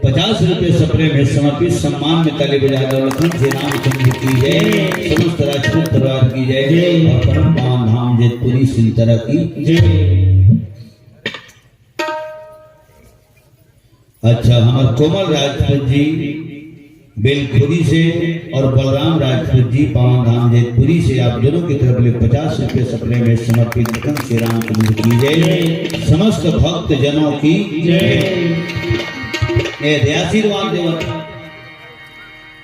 पचास रुपये सप्रेम हे समर्पित। सम्मान में ताली बजा दो। लखन श्री रामचंद्र की जय, समस्त राजपूत परिवार की जय और परम पावन धाम जैतपुरी सिलतरा की जय। अच्छा, हमर कोमल राजपूत जी बेलखुरी से और बलराम राजपूत जी पावन धाम जैतपुरी से आप दोनों की तरफ ले पचास रुपये सप्रेम हे समर्पित। लखन श्री रामचंद्र की जय, समस्त भक्त जनों की जय। ए, दे आशीर्वाद देवत।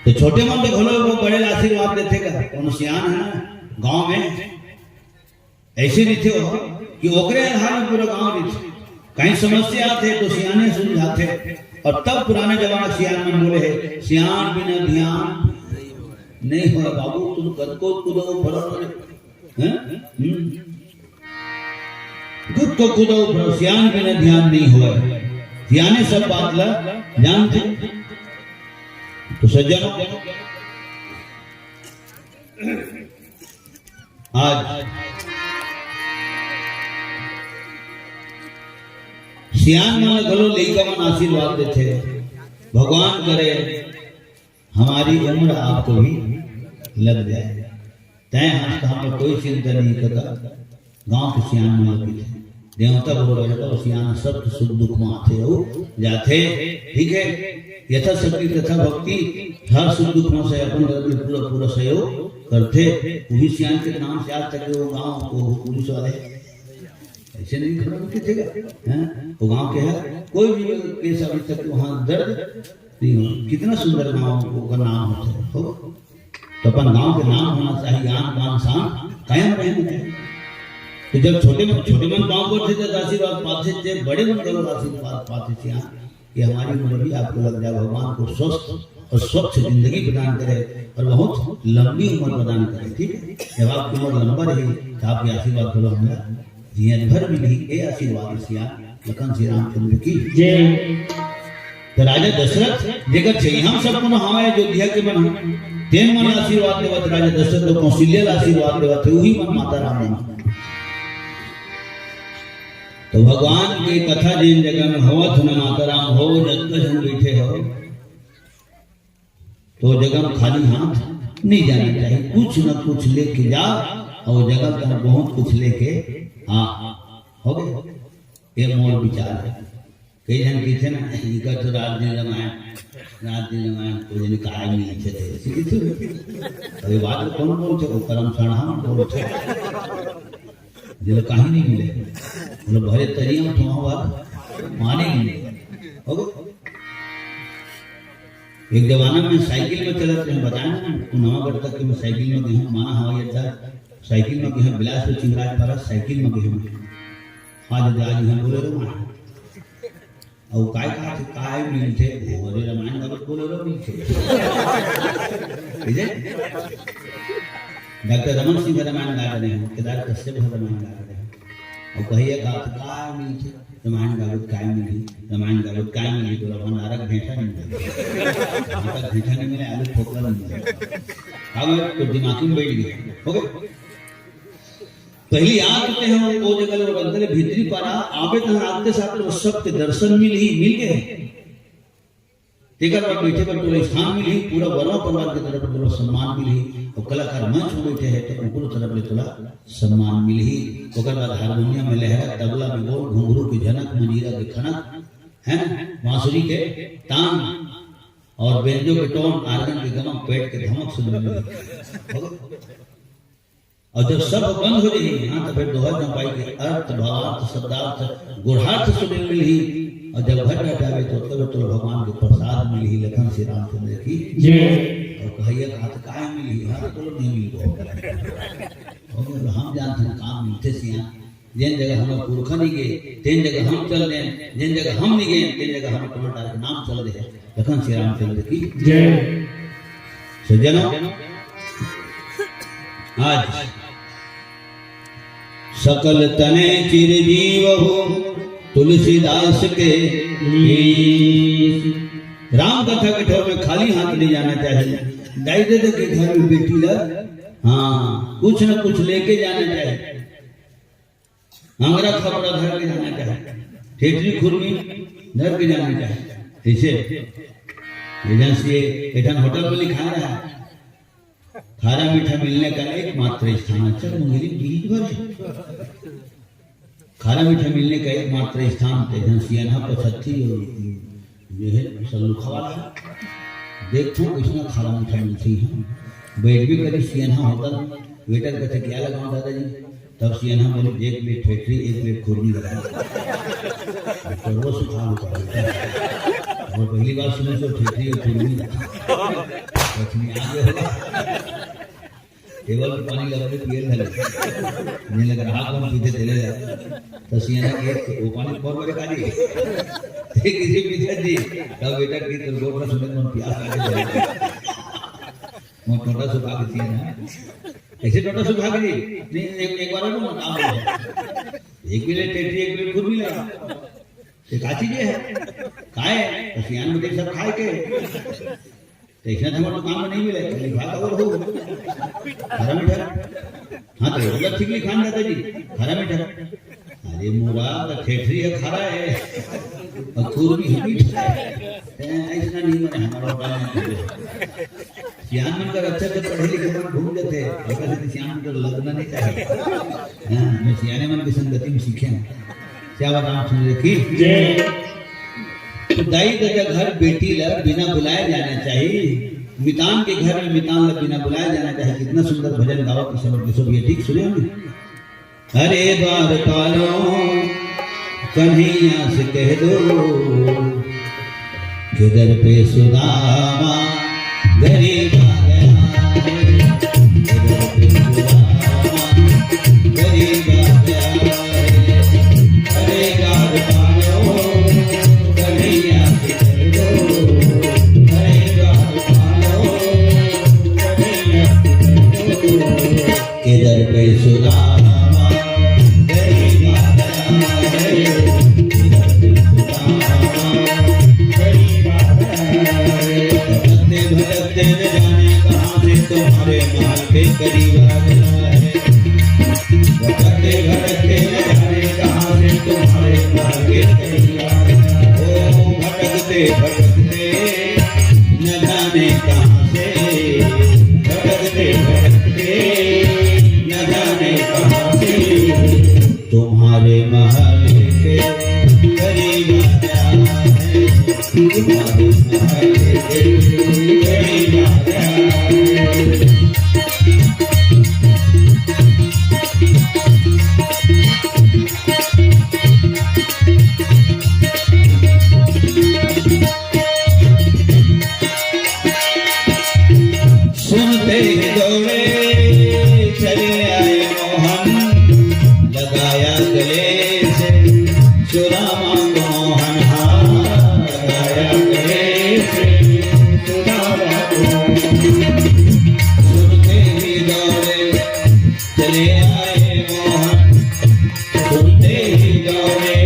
तो छोटे मन तो घलो वो बड़े ला आशीर्वाद देथे का, कोनो सियान है ना गांव में, ऐसे रहिथे हो कि ओकरे आधार में पूरा गांव रहिथे। कहीं समस्या आथे तो सियाने सुलझाथे। और तब पुराने जमाना सियान मन बोले हे, "सियान बिना ध्यान नहीं होय बाबू, तुम कतको कूदो भरो रे।" हैं? हम्म। कतको कूदो भरो, सियान बिना ध्यान नहीं होय। सियाने सब बात ला जानथे। तो सज्जनों, आज सियान मन घलो लइका मन आशीर्वाद देथे, भगवान करे हमारी उम्र आपको भी लग जाए। तय हंस तो हमें कोई चिंता नहीं करता, गांव के सियान मन लग गए। देवता बरोबर हे, तो सियान सब सुख दुख में आथे अउ जाथे। ठीक है, यथाशक्ति तथा भक्ति, हर सुख दुख में से अपन तरफ ले पूरा पूरा सहयोग करथे। वही सियान के नाम से आज तक वो गांव, वो पुलिस वाले ऐसे नहीं खड़ा होके थे, हैं? वो गांव के है, कोई भी केस अभी तक वहाँ दर्ज नहीं हुआ। कितना सुंदर गांव का नाम होता है, हो? तो अपन गांव के नाम होना चाहिए, आन बान शान कायम रहना चाहिए। तो जब छोटे मन, छोटे मन पाँव पड़थे, जब आशीर्वाद पाथे, जब बड़े मन गौरव आशीर्वाद पाथे, यहाँ कि हमारी उम्र भी आपको लग जाए, भगवान को स्वस्थ और स्वच्छ जिंदगी प्रदान करे और बहुत लंबी उम्र प्रदान करे। ठीक है, जब आपकी उम्र लंबा रही तो आपके आशीर्वाद घलो हमला जियत भर मिलही। ए आशीर्वाद सिया लखन श्री रामचंद्र की। जय। तो राजा दशरथ जेकर छइहां सब मन हवय, अयोध्या के मन ह, तेन मन आशीर्वाद देवत, राजा दशरथ तो कौशल्या ला आशीर्वाद देवत हे, उही मन माता राम मन। तो भगवान के कथा जेन जगह में होवत हो ना माता राम हो, जतका झन बैठे हो, तो जगह में खाली हाथ नहीं जाना चाहिए, कुछ न कुछ लेके जाओ और जगह का बहुत कुछ लेके आ। हो गए, ये मोर विचार है। कई झन कहिथे ना, इनका तो रात दिन रामायण, रात दिन रामायण, कोई दिन काय मिलथे थे। अरे बात तो कौन बोलथे? वो करम साढ़ा बोलथे। जेला कहीं नहीं मिले, मतलब भरे तरिया में थोड़ा बात माने नहीं मिले। हो गए? एक जमाना में साइकिल में चलत रहे, बताया ना, नवागढ़ तक के मैं साइकिल में गए हूँ, माना हवाई अड्डा, साइकिल में गए हूँ, बिलासपुर चिंगराजपारा साइकिल में गए हूँ। आज, आज यहाँ बोले रहो ना, अउ काय कहा थे, काय मिलथे? भोरे रामायण बाबत बोले रहो मिलथे। ठीक है? डॉक्टर रमन सिंह रामायण गा रहे हैं, केदार कश्यप रामायण गा रहे हैं। अउ कहिए कहा थे, काय मिलथे? रामायण बाबत काय मिलही? रामायण बाबत काय मिलही? तोला भंडारा के भेंटा नहीं मिले। भंडारा के भेंटा नहीं मिले, आलू फोकला नहीं मिले। अब तो दिमाग में बैठ गया। हो गए? पहली आग के हम वो जगह ले अंदर भीतरी पारा, आबे तहाँ आते साथ तो सबके दर्शन मिलही, मिल गए। तेकर बाद बैठे बर तोला स्थान मिलही, पूरा वर्मा परिवार के तरफ ले तोला सम्मान मिलही, और कलाकार मंच में बैठे हैं तो ओकरो तरफ ले तोला सम्मान मिलही। ओकर बाद हारमोनियम में लहरा, तबला में बोल, घुंघरू के झनक, मंजीरा के खनक, है ना, बांसुरी के तान और बेंजो के टोन, आर्गन के गमक, पेट के धमक सुनने मिलही। और जब सब बंद हो जाही, हाँ, तो फिर दोहा चौपाई के अर्थ, भावार्थ, शब्दार्थ, गूढ़ार्थ सुने मिलही। और जब घर बैठावे तो तब तो भगवान के प्रसाद मिलही। लखन श्री रामचंद्र की जय। और कहिए कहा तो काय मिलही, हाँ, तो नहीं मिलबो। और हम जानते हैं काम मिलथे सिया, जेन जगह हमर पुरखा नहीं गए, तेन जगह हम चल दें, जेन जगह हम नहीं गए, तेन जगह हम टमाटर के नाम चल दे। लखन श्री रामचंद्र की जय। सज्जनों, आज सकल तने चिरजीव हो तुलसीदास के लीस। राम कथा के ठौर में खाली हाथ नहीं जाना चाहिए। दाई दे दे के घर में बेटी ला, हाँ, कुछ न कुछ लेके जाना चाहिए। अंगरा खपरा धर के जाना चाहिए, ठेठरी खुरमी धर के जाना चाहिए। जैसे एजेंसी एक ठन होटल में लिखा रहा है, खारा मीठा मिलने का एकमात्र स्थान। अच्छा, मुंगेली बीज भर है। खारा मीठा मिलने का एकमात्र स्थान तो एजेंसी है ना, पचहत्ती और ये है सल्लुखा वाला। देखो कितना खारा मीठा मिलती है। बैठ भी करी सियन्हा होटल, वेटर कहते, "क्या लगाऊं दादाजी?" तब सियन्हा बोली, "एक प्लेट ठेठरी, एक प्लेट खुरमी लगा।" तो वो सुखा होता है। और पहली बार सुने तो ठेठरी और खुरमी लगा। लक्ष्मी आ गए होगा। टेबल पे पानी लगा के पिए लगे। नहीं लग रहा, कौन पीते चले जाए। तो सियन्हा के वो पानी बहुत बड़े काजी। ते किसी पीते जी, तब बेटा की तो गोड़ में सुने कौन प्यास लगे चले जाए। वो टोटा सुखा के सियन्हा। कैसे टोटा सुखा के जी? नहीं, एक, एक बार और ना काम हो। एक भी ले टेटी, एक भी खुद मिलेगा। ये का चीज है? खाए, तो सियान में सब खाए के। तो इसने तो हमर दुकान में नहीं मिले, तो लिखा तो और हो। खारा मीठा। हाँ, तो उधर ठीक लिखान दादाजी, खारा मीठा। अरे मोरा, तो ठेठरी है, खारा है। और खुरमी है, मीठा है। ए, ऐसा नहीं बने हमारा काम। सियान मन कर अच्छा से पढ़े लिखे मन घूम जाते हैं, अगर से सियान मन कर लगना नहीं चाहिए। हाँ, मैं सियाने मन की संगति में सीखे हैं। क्या बात, रामचंद्र की जय। तो दाई ददा घर बेटी ला बिना बुलाए जाना चाहिए, मितान के घर में मितान ला बिना बुलाए जाना चाहिए। कितना सुंदर भजन गावत हे सब के सब, ये ठीक सुने हमने। अरे द्वारपालों, कन्हैया से कह दो, कि दर पे सुदामा गरीब आ गया है, कि दर पे सुदामा गरीब आ गया है। अरे द्वारपालों, कन्हैया से कह दो, अरे द्वारपालों, कन्हैया से कह दो। किधर पे सुदामा गरीब आ गया है, किधर पे सुदामा गरीब आ गया है। भटकते भटकते न जाने कहाँ से तुम्हारे महल के करीब आ गया है। भटकते भटकते न जाने कहाँ से तुम्हारे महल के करीब आ गया है। ओ भटकते भटकते न जाने कहाँ से, भटकते भटकते न जाने कहाँ से तुम्हारे महल के करीब आया है, तुम्हारे महल के करीब आया है। सुनते ही दौड़े चले आए मोहन, लगाया गले से सुदामा को मोहन हार, लगाया गले से सुदामा को। सुनते ही दौड़े चले आए मोहन, सुनते ही दौड़े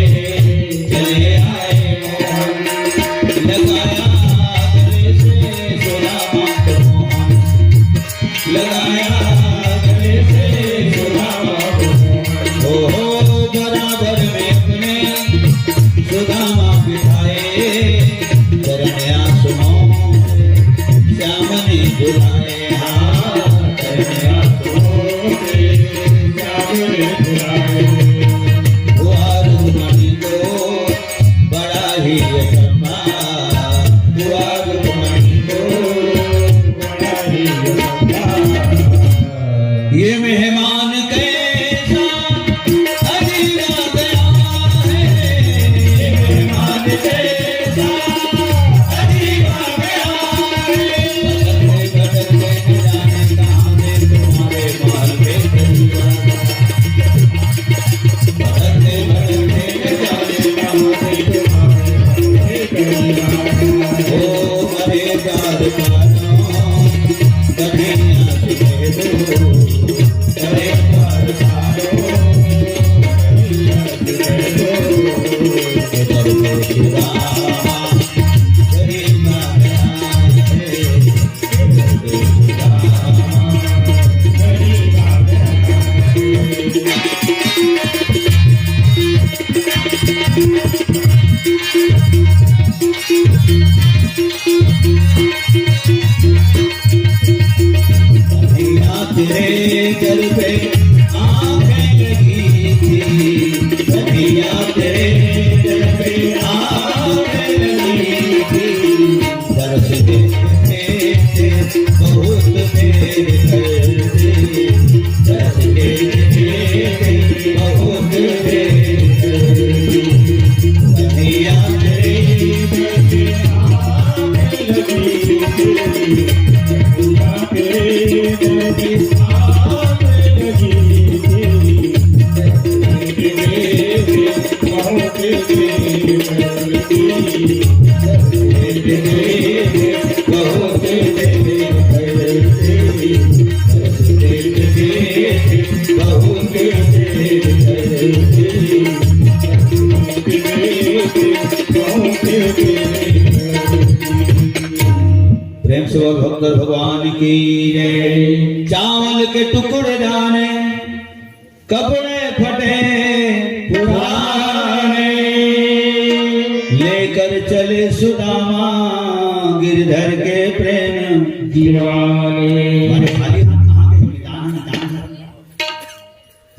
चले आए मोहन, लगाया गले से सुदामा को मोहन, लगाया गले से सुदामा को मोहन। ओ हो, बराबर में अपने सुदामा बिठाए, चरण आसनों श्याम ने बुलाए। ये मेहमान कैसा अजीब आ गया है, ये मेहमान कैसा अजीब आ गया है। भटकते भटकते न जाने कहाँ से तुम्हारे महल के करीब आ गया। भटकते भटकते न जाने कहाँ से तुम्हारे महल के करीब आ गया। ओ हरे प्यार का नाम कन्हैया से कह दो। कन्हैया तेरे दर पे आंखें लगी थी, कन्हैया तेरे दर पे आंखें लगी थी। दर्श देखते थे बहुत देर करते, दर्श देखते थे बहुत देर करते। कन्हैया तेरे दर पे आंखें लगी थी। प्रेम से बोल भक्त भगवान की जय। चावल के टुकड़े जाने, कपड़े फटे पुराने, लेकर चले सुदामा गिरधर के प्रेम दीवाने। माने खाली हाथ कहाँ गए? निदान, निदान।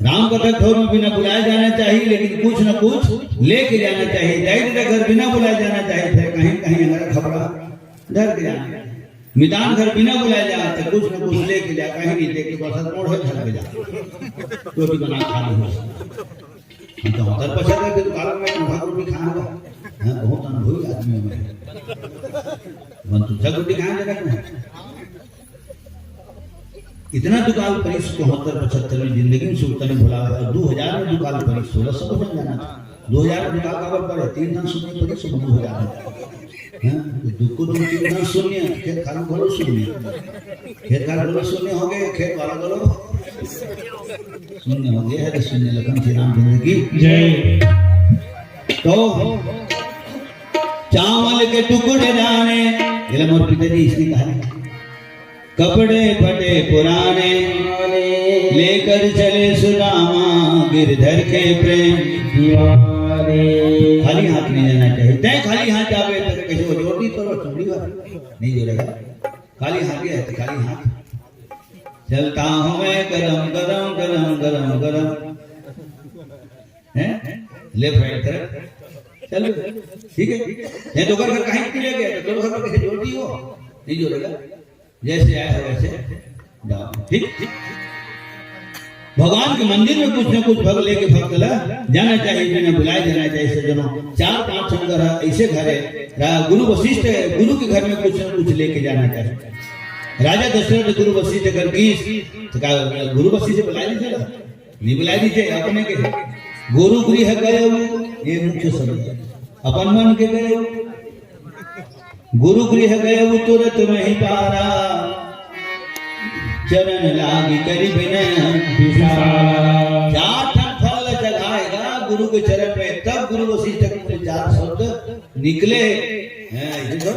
राम तक घर में बिना बुलाए जाना चाहिए, लेकिन कुछ न कुछ लेके जाना चाहिए। दाई ददा घर बिना बुलाए जाना चाहिए, फिर कहीं कहीं हमारा खपड़ा धर के जाना चाहिए। मितान घर बिना बुलाए जाना, तो कुछ न कुछ लेके जा, कहीं नहीं देके बस मोड़ है घर पे जा, रोटी बना खा लो। हम तो होटल पर चल गए, दुकान में बहुत रोटी खाना हुआ। हाँ, बहुत अनुभवी आदमी हमें। मन तो जग रोटी खाए जगत में। इतना दुकाल परिस चौहत्तर पचहत्तर में जिंदगी में सुख तने भुला, और दो हजार में दुकाल परिस होला, सब हो जाना। दो हजार में दुकाल काबर पड़े, तीन दिन सुनने पड़े, सब दो हजार में। हाँ, तो दुख को तुम तीन दिन सुनिए, खेत खाली बोलो सुनिए। खेत खाली बोलो सुनिए हो गए, खेत वाला बोलो सुनिए हो गए, है तो सुनिए, लखन श्री रामचंद्र की जय। तो चावल के टुकड़े दाने, ये मोर पिताजी इसने कहा है। कपड़े फटे पुराने लेकर चले सुदामा, गिरधर के प्रेम दीवाने। खाली हाथ नहीं जाना चाहिए। तय खाली हाथ जावे तो कैसे वो जोड़ दी तो वो चूड़ी वाला नहीं जोड़ेगा। खाली हाथ गया है तो खाली हाथ चलता हूँ मैं कदम कदम कदम कदम कदम, हैं? लेफ्ट राइट तरफ चल। ठीक है, ये तो घर घर कहीं के लिए गया तो घर घर कैसे जोड़ दी हो, नहीं जोड़ेगा। जैसे आया है वैसे जाओ। ठीक, ठीक। भगवान के मंदिर में कुछ ना कुछ भग लेके भक्त ला जाना चाहिए, बिना बुलाए जाना चाहिए। सज्जनों, चार पांच संघ ऐसे घर है, रा-, गुरु वशिष्ठ है, गुरु के घर में कुछ ना कुछ लेके जाना चाहिए। राजा दशरथ गुरु वशिष्ठ कर की तो का गुरु वशिष्ठ बुला लीजिए ना, नहीं बुला लीजिए अपने के। गुरु गृह गए, ये मुख्य शब्द है। अपन मन के गए, गुरु गृह गए तुरत मही पारा, चरण लागी करि बिनय विचारा। चार ठन फल चढ़ाएगा गुरु के चरण में, तब गुरु वशिष्ठ के मुंह से चार शब्द निकले। हैं, ये सब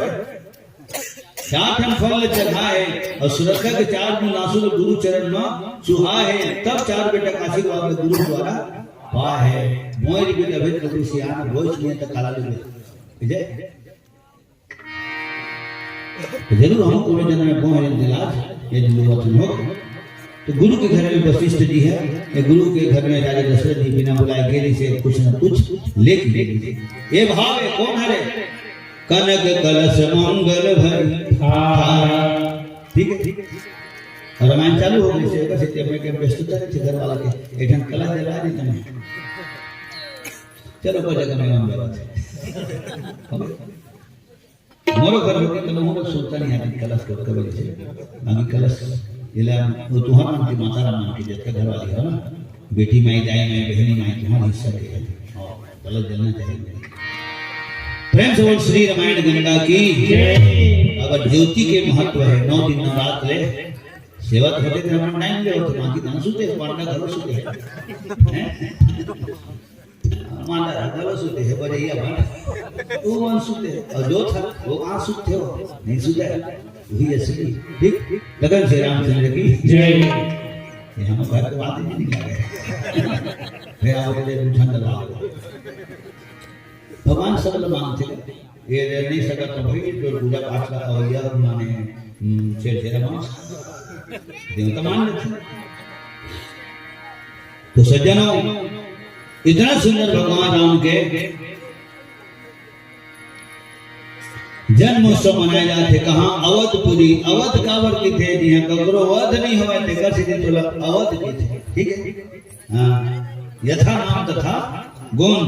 चार ठन फल चढ़ाए और श्रद्धा के चार बूंद आंसू गुरु चरण में चुहाए, तब चार बेटा का आशीर्वाद गुरु द्वारा पाए। बोझ भी तभी कभी सियान बोझ नहीं तो काला लगे। जरूर हम कोनो जन्म में बोहे दिलाज, यदि लोग हो। तो गुरु के घर में वशिष्ठ जी है, ये गुरु के घर में राजा दशरथ जी बिना बुलाए गेली से कुछ न कुछ लेके गेली। ये भाव है, कौन हरे? कनक कलश मंगल भरी। ठीक है, ठीक है। और रामायण चालू हो गई, सेवक से जब मैं के व्यस्तता रही थी घर वाला के, एक जन कलश जला दी तने। चलो, कोई जगह में हम बात है। मोरो घर होके तो मोरो सोचता नहीं आदमी कलश को कबे से। बाकी कलश इला वो तुहार मन की माता राम मन की जब घर वाली है ना, बेटी माई, दाई माई, बहनी माई, तुम्हारा हिस्सा के है। और कलश जलना चाहिए। प्रेम से बोल श्री रामायण गंगा की। अगर ज्योति के महत्व है, नौ दिन नवरात्र ले सेवा तो होते थे, हम टाइम ले होते, बाकी दान सुते, पांडा घर सुते हैं। मांदा घलो सुते हे, बड़े ये बात। वो मन सुते हे। और जो था, वो कहाँ सुते हो? नहीं सुते हे। वही असली। ठीक? गगन से रामचंद्र की जय। ये हम घर के बात ही नहीं लगे। फिर आओ के लिए ठंड लगा। भगवान सब लोग मानते हैं। ये नहीं सकता तो भाई, जो पूजा पाठ का अवैया माने, हम्म, छेड़छेड़ा माने। देवता मान लेते हैं। तो सज्जनों, इतना सुंदर भगवान राम के जन्मोत्सव मनाए जाथे। कहाँ? अवधपुरी। अवध काबर किथे? जिहाँ ककरो वध नहीं होवय, तेकर सेती तोला अवध किथे। ठीक है? हाँ। यथा नाम तथा गुण,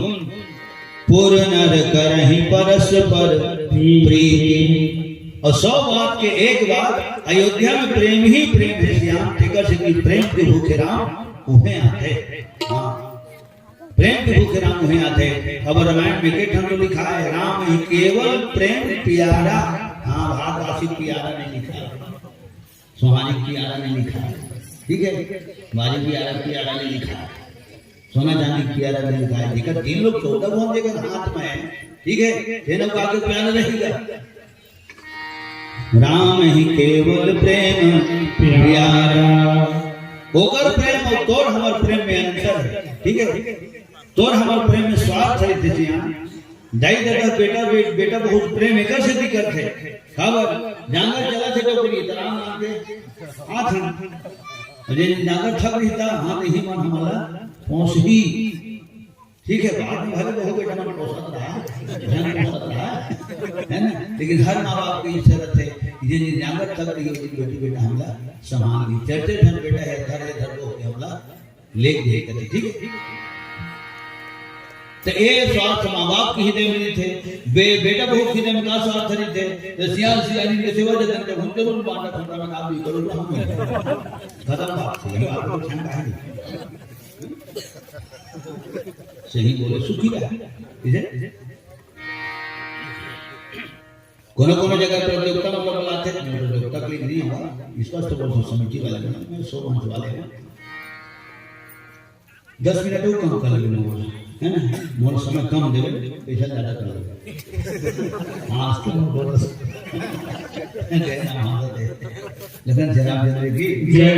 पुर नर करहि परस्पर प्रीति। और सौ बात के एक बात, अयोध्या में प्रेम ही प्रेम है श्याम, तेकर सेती प्रेम के भूखे राम उहें आथे। हाँ। प्रेम के भूखे राम उहें आथे। अब रामायण में के ठन तो लिखा है, राम ही केवल प्रेम प्यारा। हाँ, भागवासी प्यारा नहीं लिखा है, सुहानी प्यारा नहीं लिखा है, ठीक है, बाजी प्यारा, प्यारा नहीं लिखा है, सोना चांदी प्यारा नहीं लिखा है। देखा, तीन लोग चौदह भुवन देकर हाथ में है, ठीक है, तेना बाकी प्यारा रहेगा। राम ही केवल प्रेम प्यारा। ओकर प्रेम और तोर हमर प्रेम में अंतर है, ठीक है? तोर हमर प्रेम में स्वार्थ है, दे जिया। दाई ददा बेटा, बे-, बेटा बहुत प्रेम एकर सेती करथे। काबर? नांगर चलाथे टोकरी, त राम नाम के हाथ हम। अरे नांगर थक रही था, हाथ ही मन हमला पोसही। ठीक है, बाद में भले बहू बेटा मन पोसत रहा, बहन पोसत रहा, है ना? लेकिन हर माँ बाप की इच्छा रहते कि जे दिन जांगर तक रही, बेटी बेटा हमला संभाल ली। चढ़ते धन बेटा है, धर है, धर को हमला लेके दे कथे, ठीक है? तो ए स्वार्थ माँ बाप के हृदय में रहिथे, बे-, बेटा बहू के हृदय में का स्वार्थ रहिथे? तो सियान सियानी के सेवा जतन के घूमते बोल बांटा खोटा में काम भी करो ना हम। खत्म बात, ये बात को ध्यान रखना। सही बोले, सुखी रहे, ठीक है? कोनो कोनो जगह प्रतियोगिता मतलब बुलाथे, मैं प्रतियोगिता के लिए नहीं आऊंगा, स्पष्ट बोल दो समिति वाले में, मैं सौ मंच वाले हैं, दस मिनट वो कम कर लेंगे, है ना? मोर समय कम देवे, पैसा ज्यादा कर लेंगे। हाँ, आज तो मैं बोल सकता हूँ। जय राम, जय। लेकिन जय राम चंद्र की जय।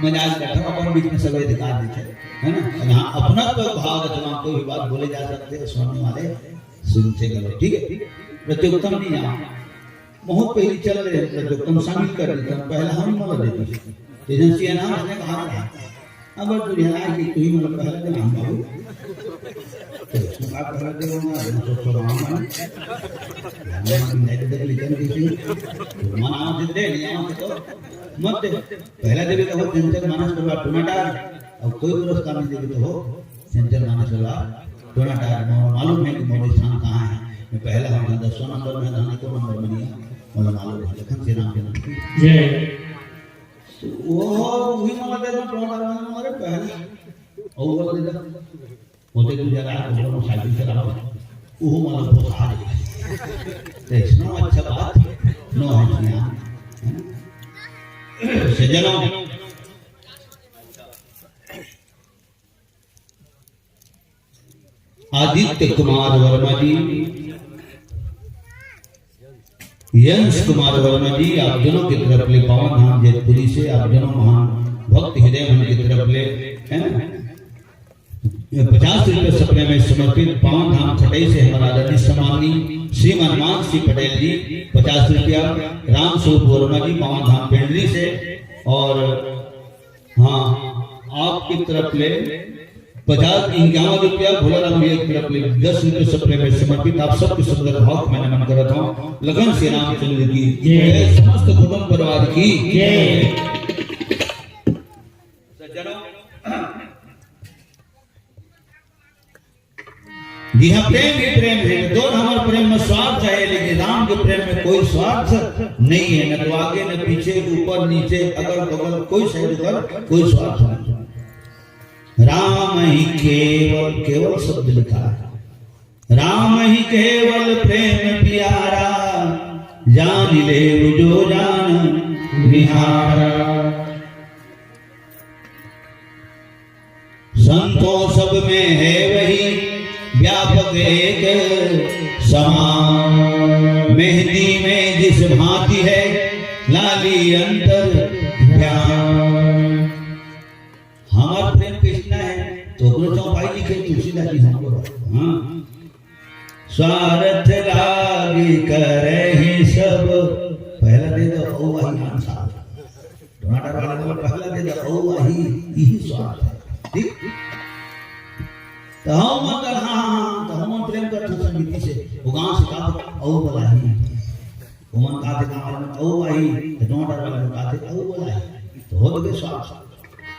मजाक करता हूँ, अपन बीच में सभी अधिकार देते हैं, है ना? यहाँ अपना कोई भाव रचना, कोई भी बात बोले जा सकते हैं, सुनने वाले सुनते करो, ठीक है? प्रतियोगिता में नहीं जाओ। बहुत पहले चल रहे हैं, प्रतियोगिता में शामिल कर देते हैं, पहला हम मदद देते हैं। एजेंसी है ना, उसने कहा था, अब तुझे ना कि तू ही मतलब पहला दिन हम बाबू। तो इसमें बात कर रहे थे, वो ना, मैं तो थोड़ा हम बने। हम नहीं देते, लेकिन किसी, तो मन आवा से दे, नहीं आवा से तो मत दे। पहला दिन तो वो जनता मानस पर बात टमाटर, अब कोई पुरस्कार नहीं देते हो। सेंटर माने सलवार, टोना टायर, मोला मालूम है कि मोर स्थान कहाँ है। मैं पहला हूँ, ना दसवाँ नंबर में, ना एको नंबर में नहीं है। मोला मालूम है, लखन श्री राम के नाम की। जय। तो वो वही माला दे दो, टोना टायर माने पहला। और वो दे दो। होते तू जरा, वो साइकिल चलाओ। वो माला बहुत आ रही है। तो इसमें अच्छा बात, नो है यहाँ। सज्जनों, आदित्य कुमार वर्मा जी, यंश कुमार वर्मा जी, आप दोनों की तरफ ले पावन धाम जैतपुरी से, आप दोनों महान भक्त हृदय मन की तरफ ले, है ना? ये पचास रुपए सपने में समर्पित पावन धाम खटई से हमारा आदरणीय सम्माननीय श्रीमान मानस सिंह पटेल जी पचास रुपया, राम स्वरूप वर्मा जी पावन धाम पेंडरी से, और हाँ, आपकी तरफ ले पचास, इक्यावन रुपया, भोला राम भैया की तरफ ले दस रुपये सपने में समर्पित। आप सबके सुंदर भाव को मैं नमन करता हूँ। लखन श्री रामचंद्र की जय। जय, समस्त कुटुंब परिवार की जय। सज्जनों, जी हाँ, प्रेम ही प्रेम है। दोनों हमारे प्रेम में स्वार्थ है, लेकिन राम के प्रेम में कोई स्वार्थ नहीं है, न तो आगे, न पीछे, ऊपर, नीचे, अगल बगल, कोई साइड पर कोई स्वार्थ नहीं। राम ही केवल, केवल शब्द लिखा है, राम ही केवल प्रेम प्यारा, जान ले जो जान निहारा। संतों सब में है वही व्यापक एक समान, मेहंदी में जिस भांति है लाली अंतर ध्यान। हमार प्रेम कृष्णा है, तो ओकरो चौपाई लिखे तुलसीदास जी हमको। हाँ। स्वार्थ लाग करे ही सब, पहला दे दो, ओ भाई, आंसर। टमाटर वाला बोला, पहला दे दे, "औ आही, इही स्वाद है।" ठीक? तो हम मन कर, हाँ, हाँ, हाँ, तो हम मन प्रेम करथन समिति से, वो गांव से कहा, "औ बलाही।" वो मन कहा थे गांव वाले मन, "औ आही," तो टमाटर वाले मन कहा थे, "औ बलाही।" तो हो गए स्वाद।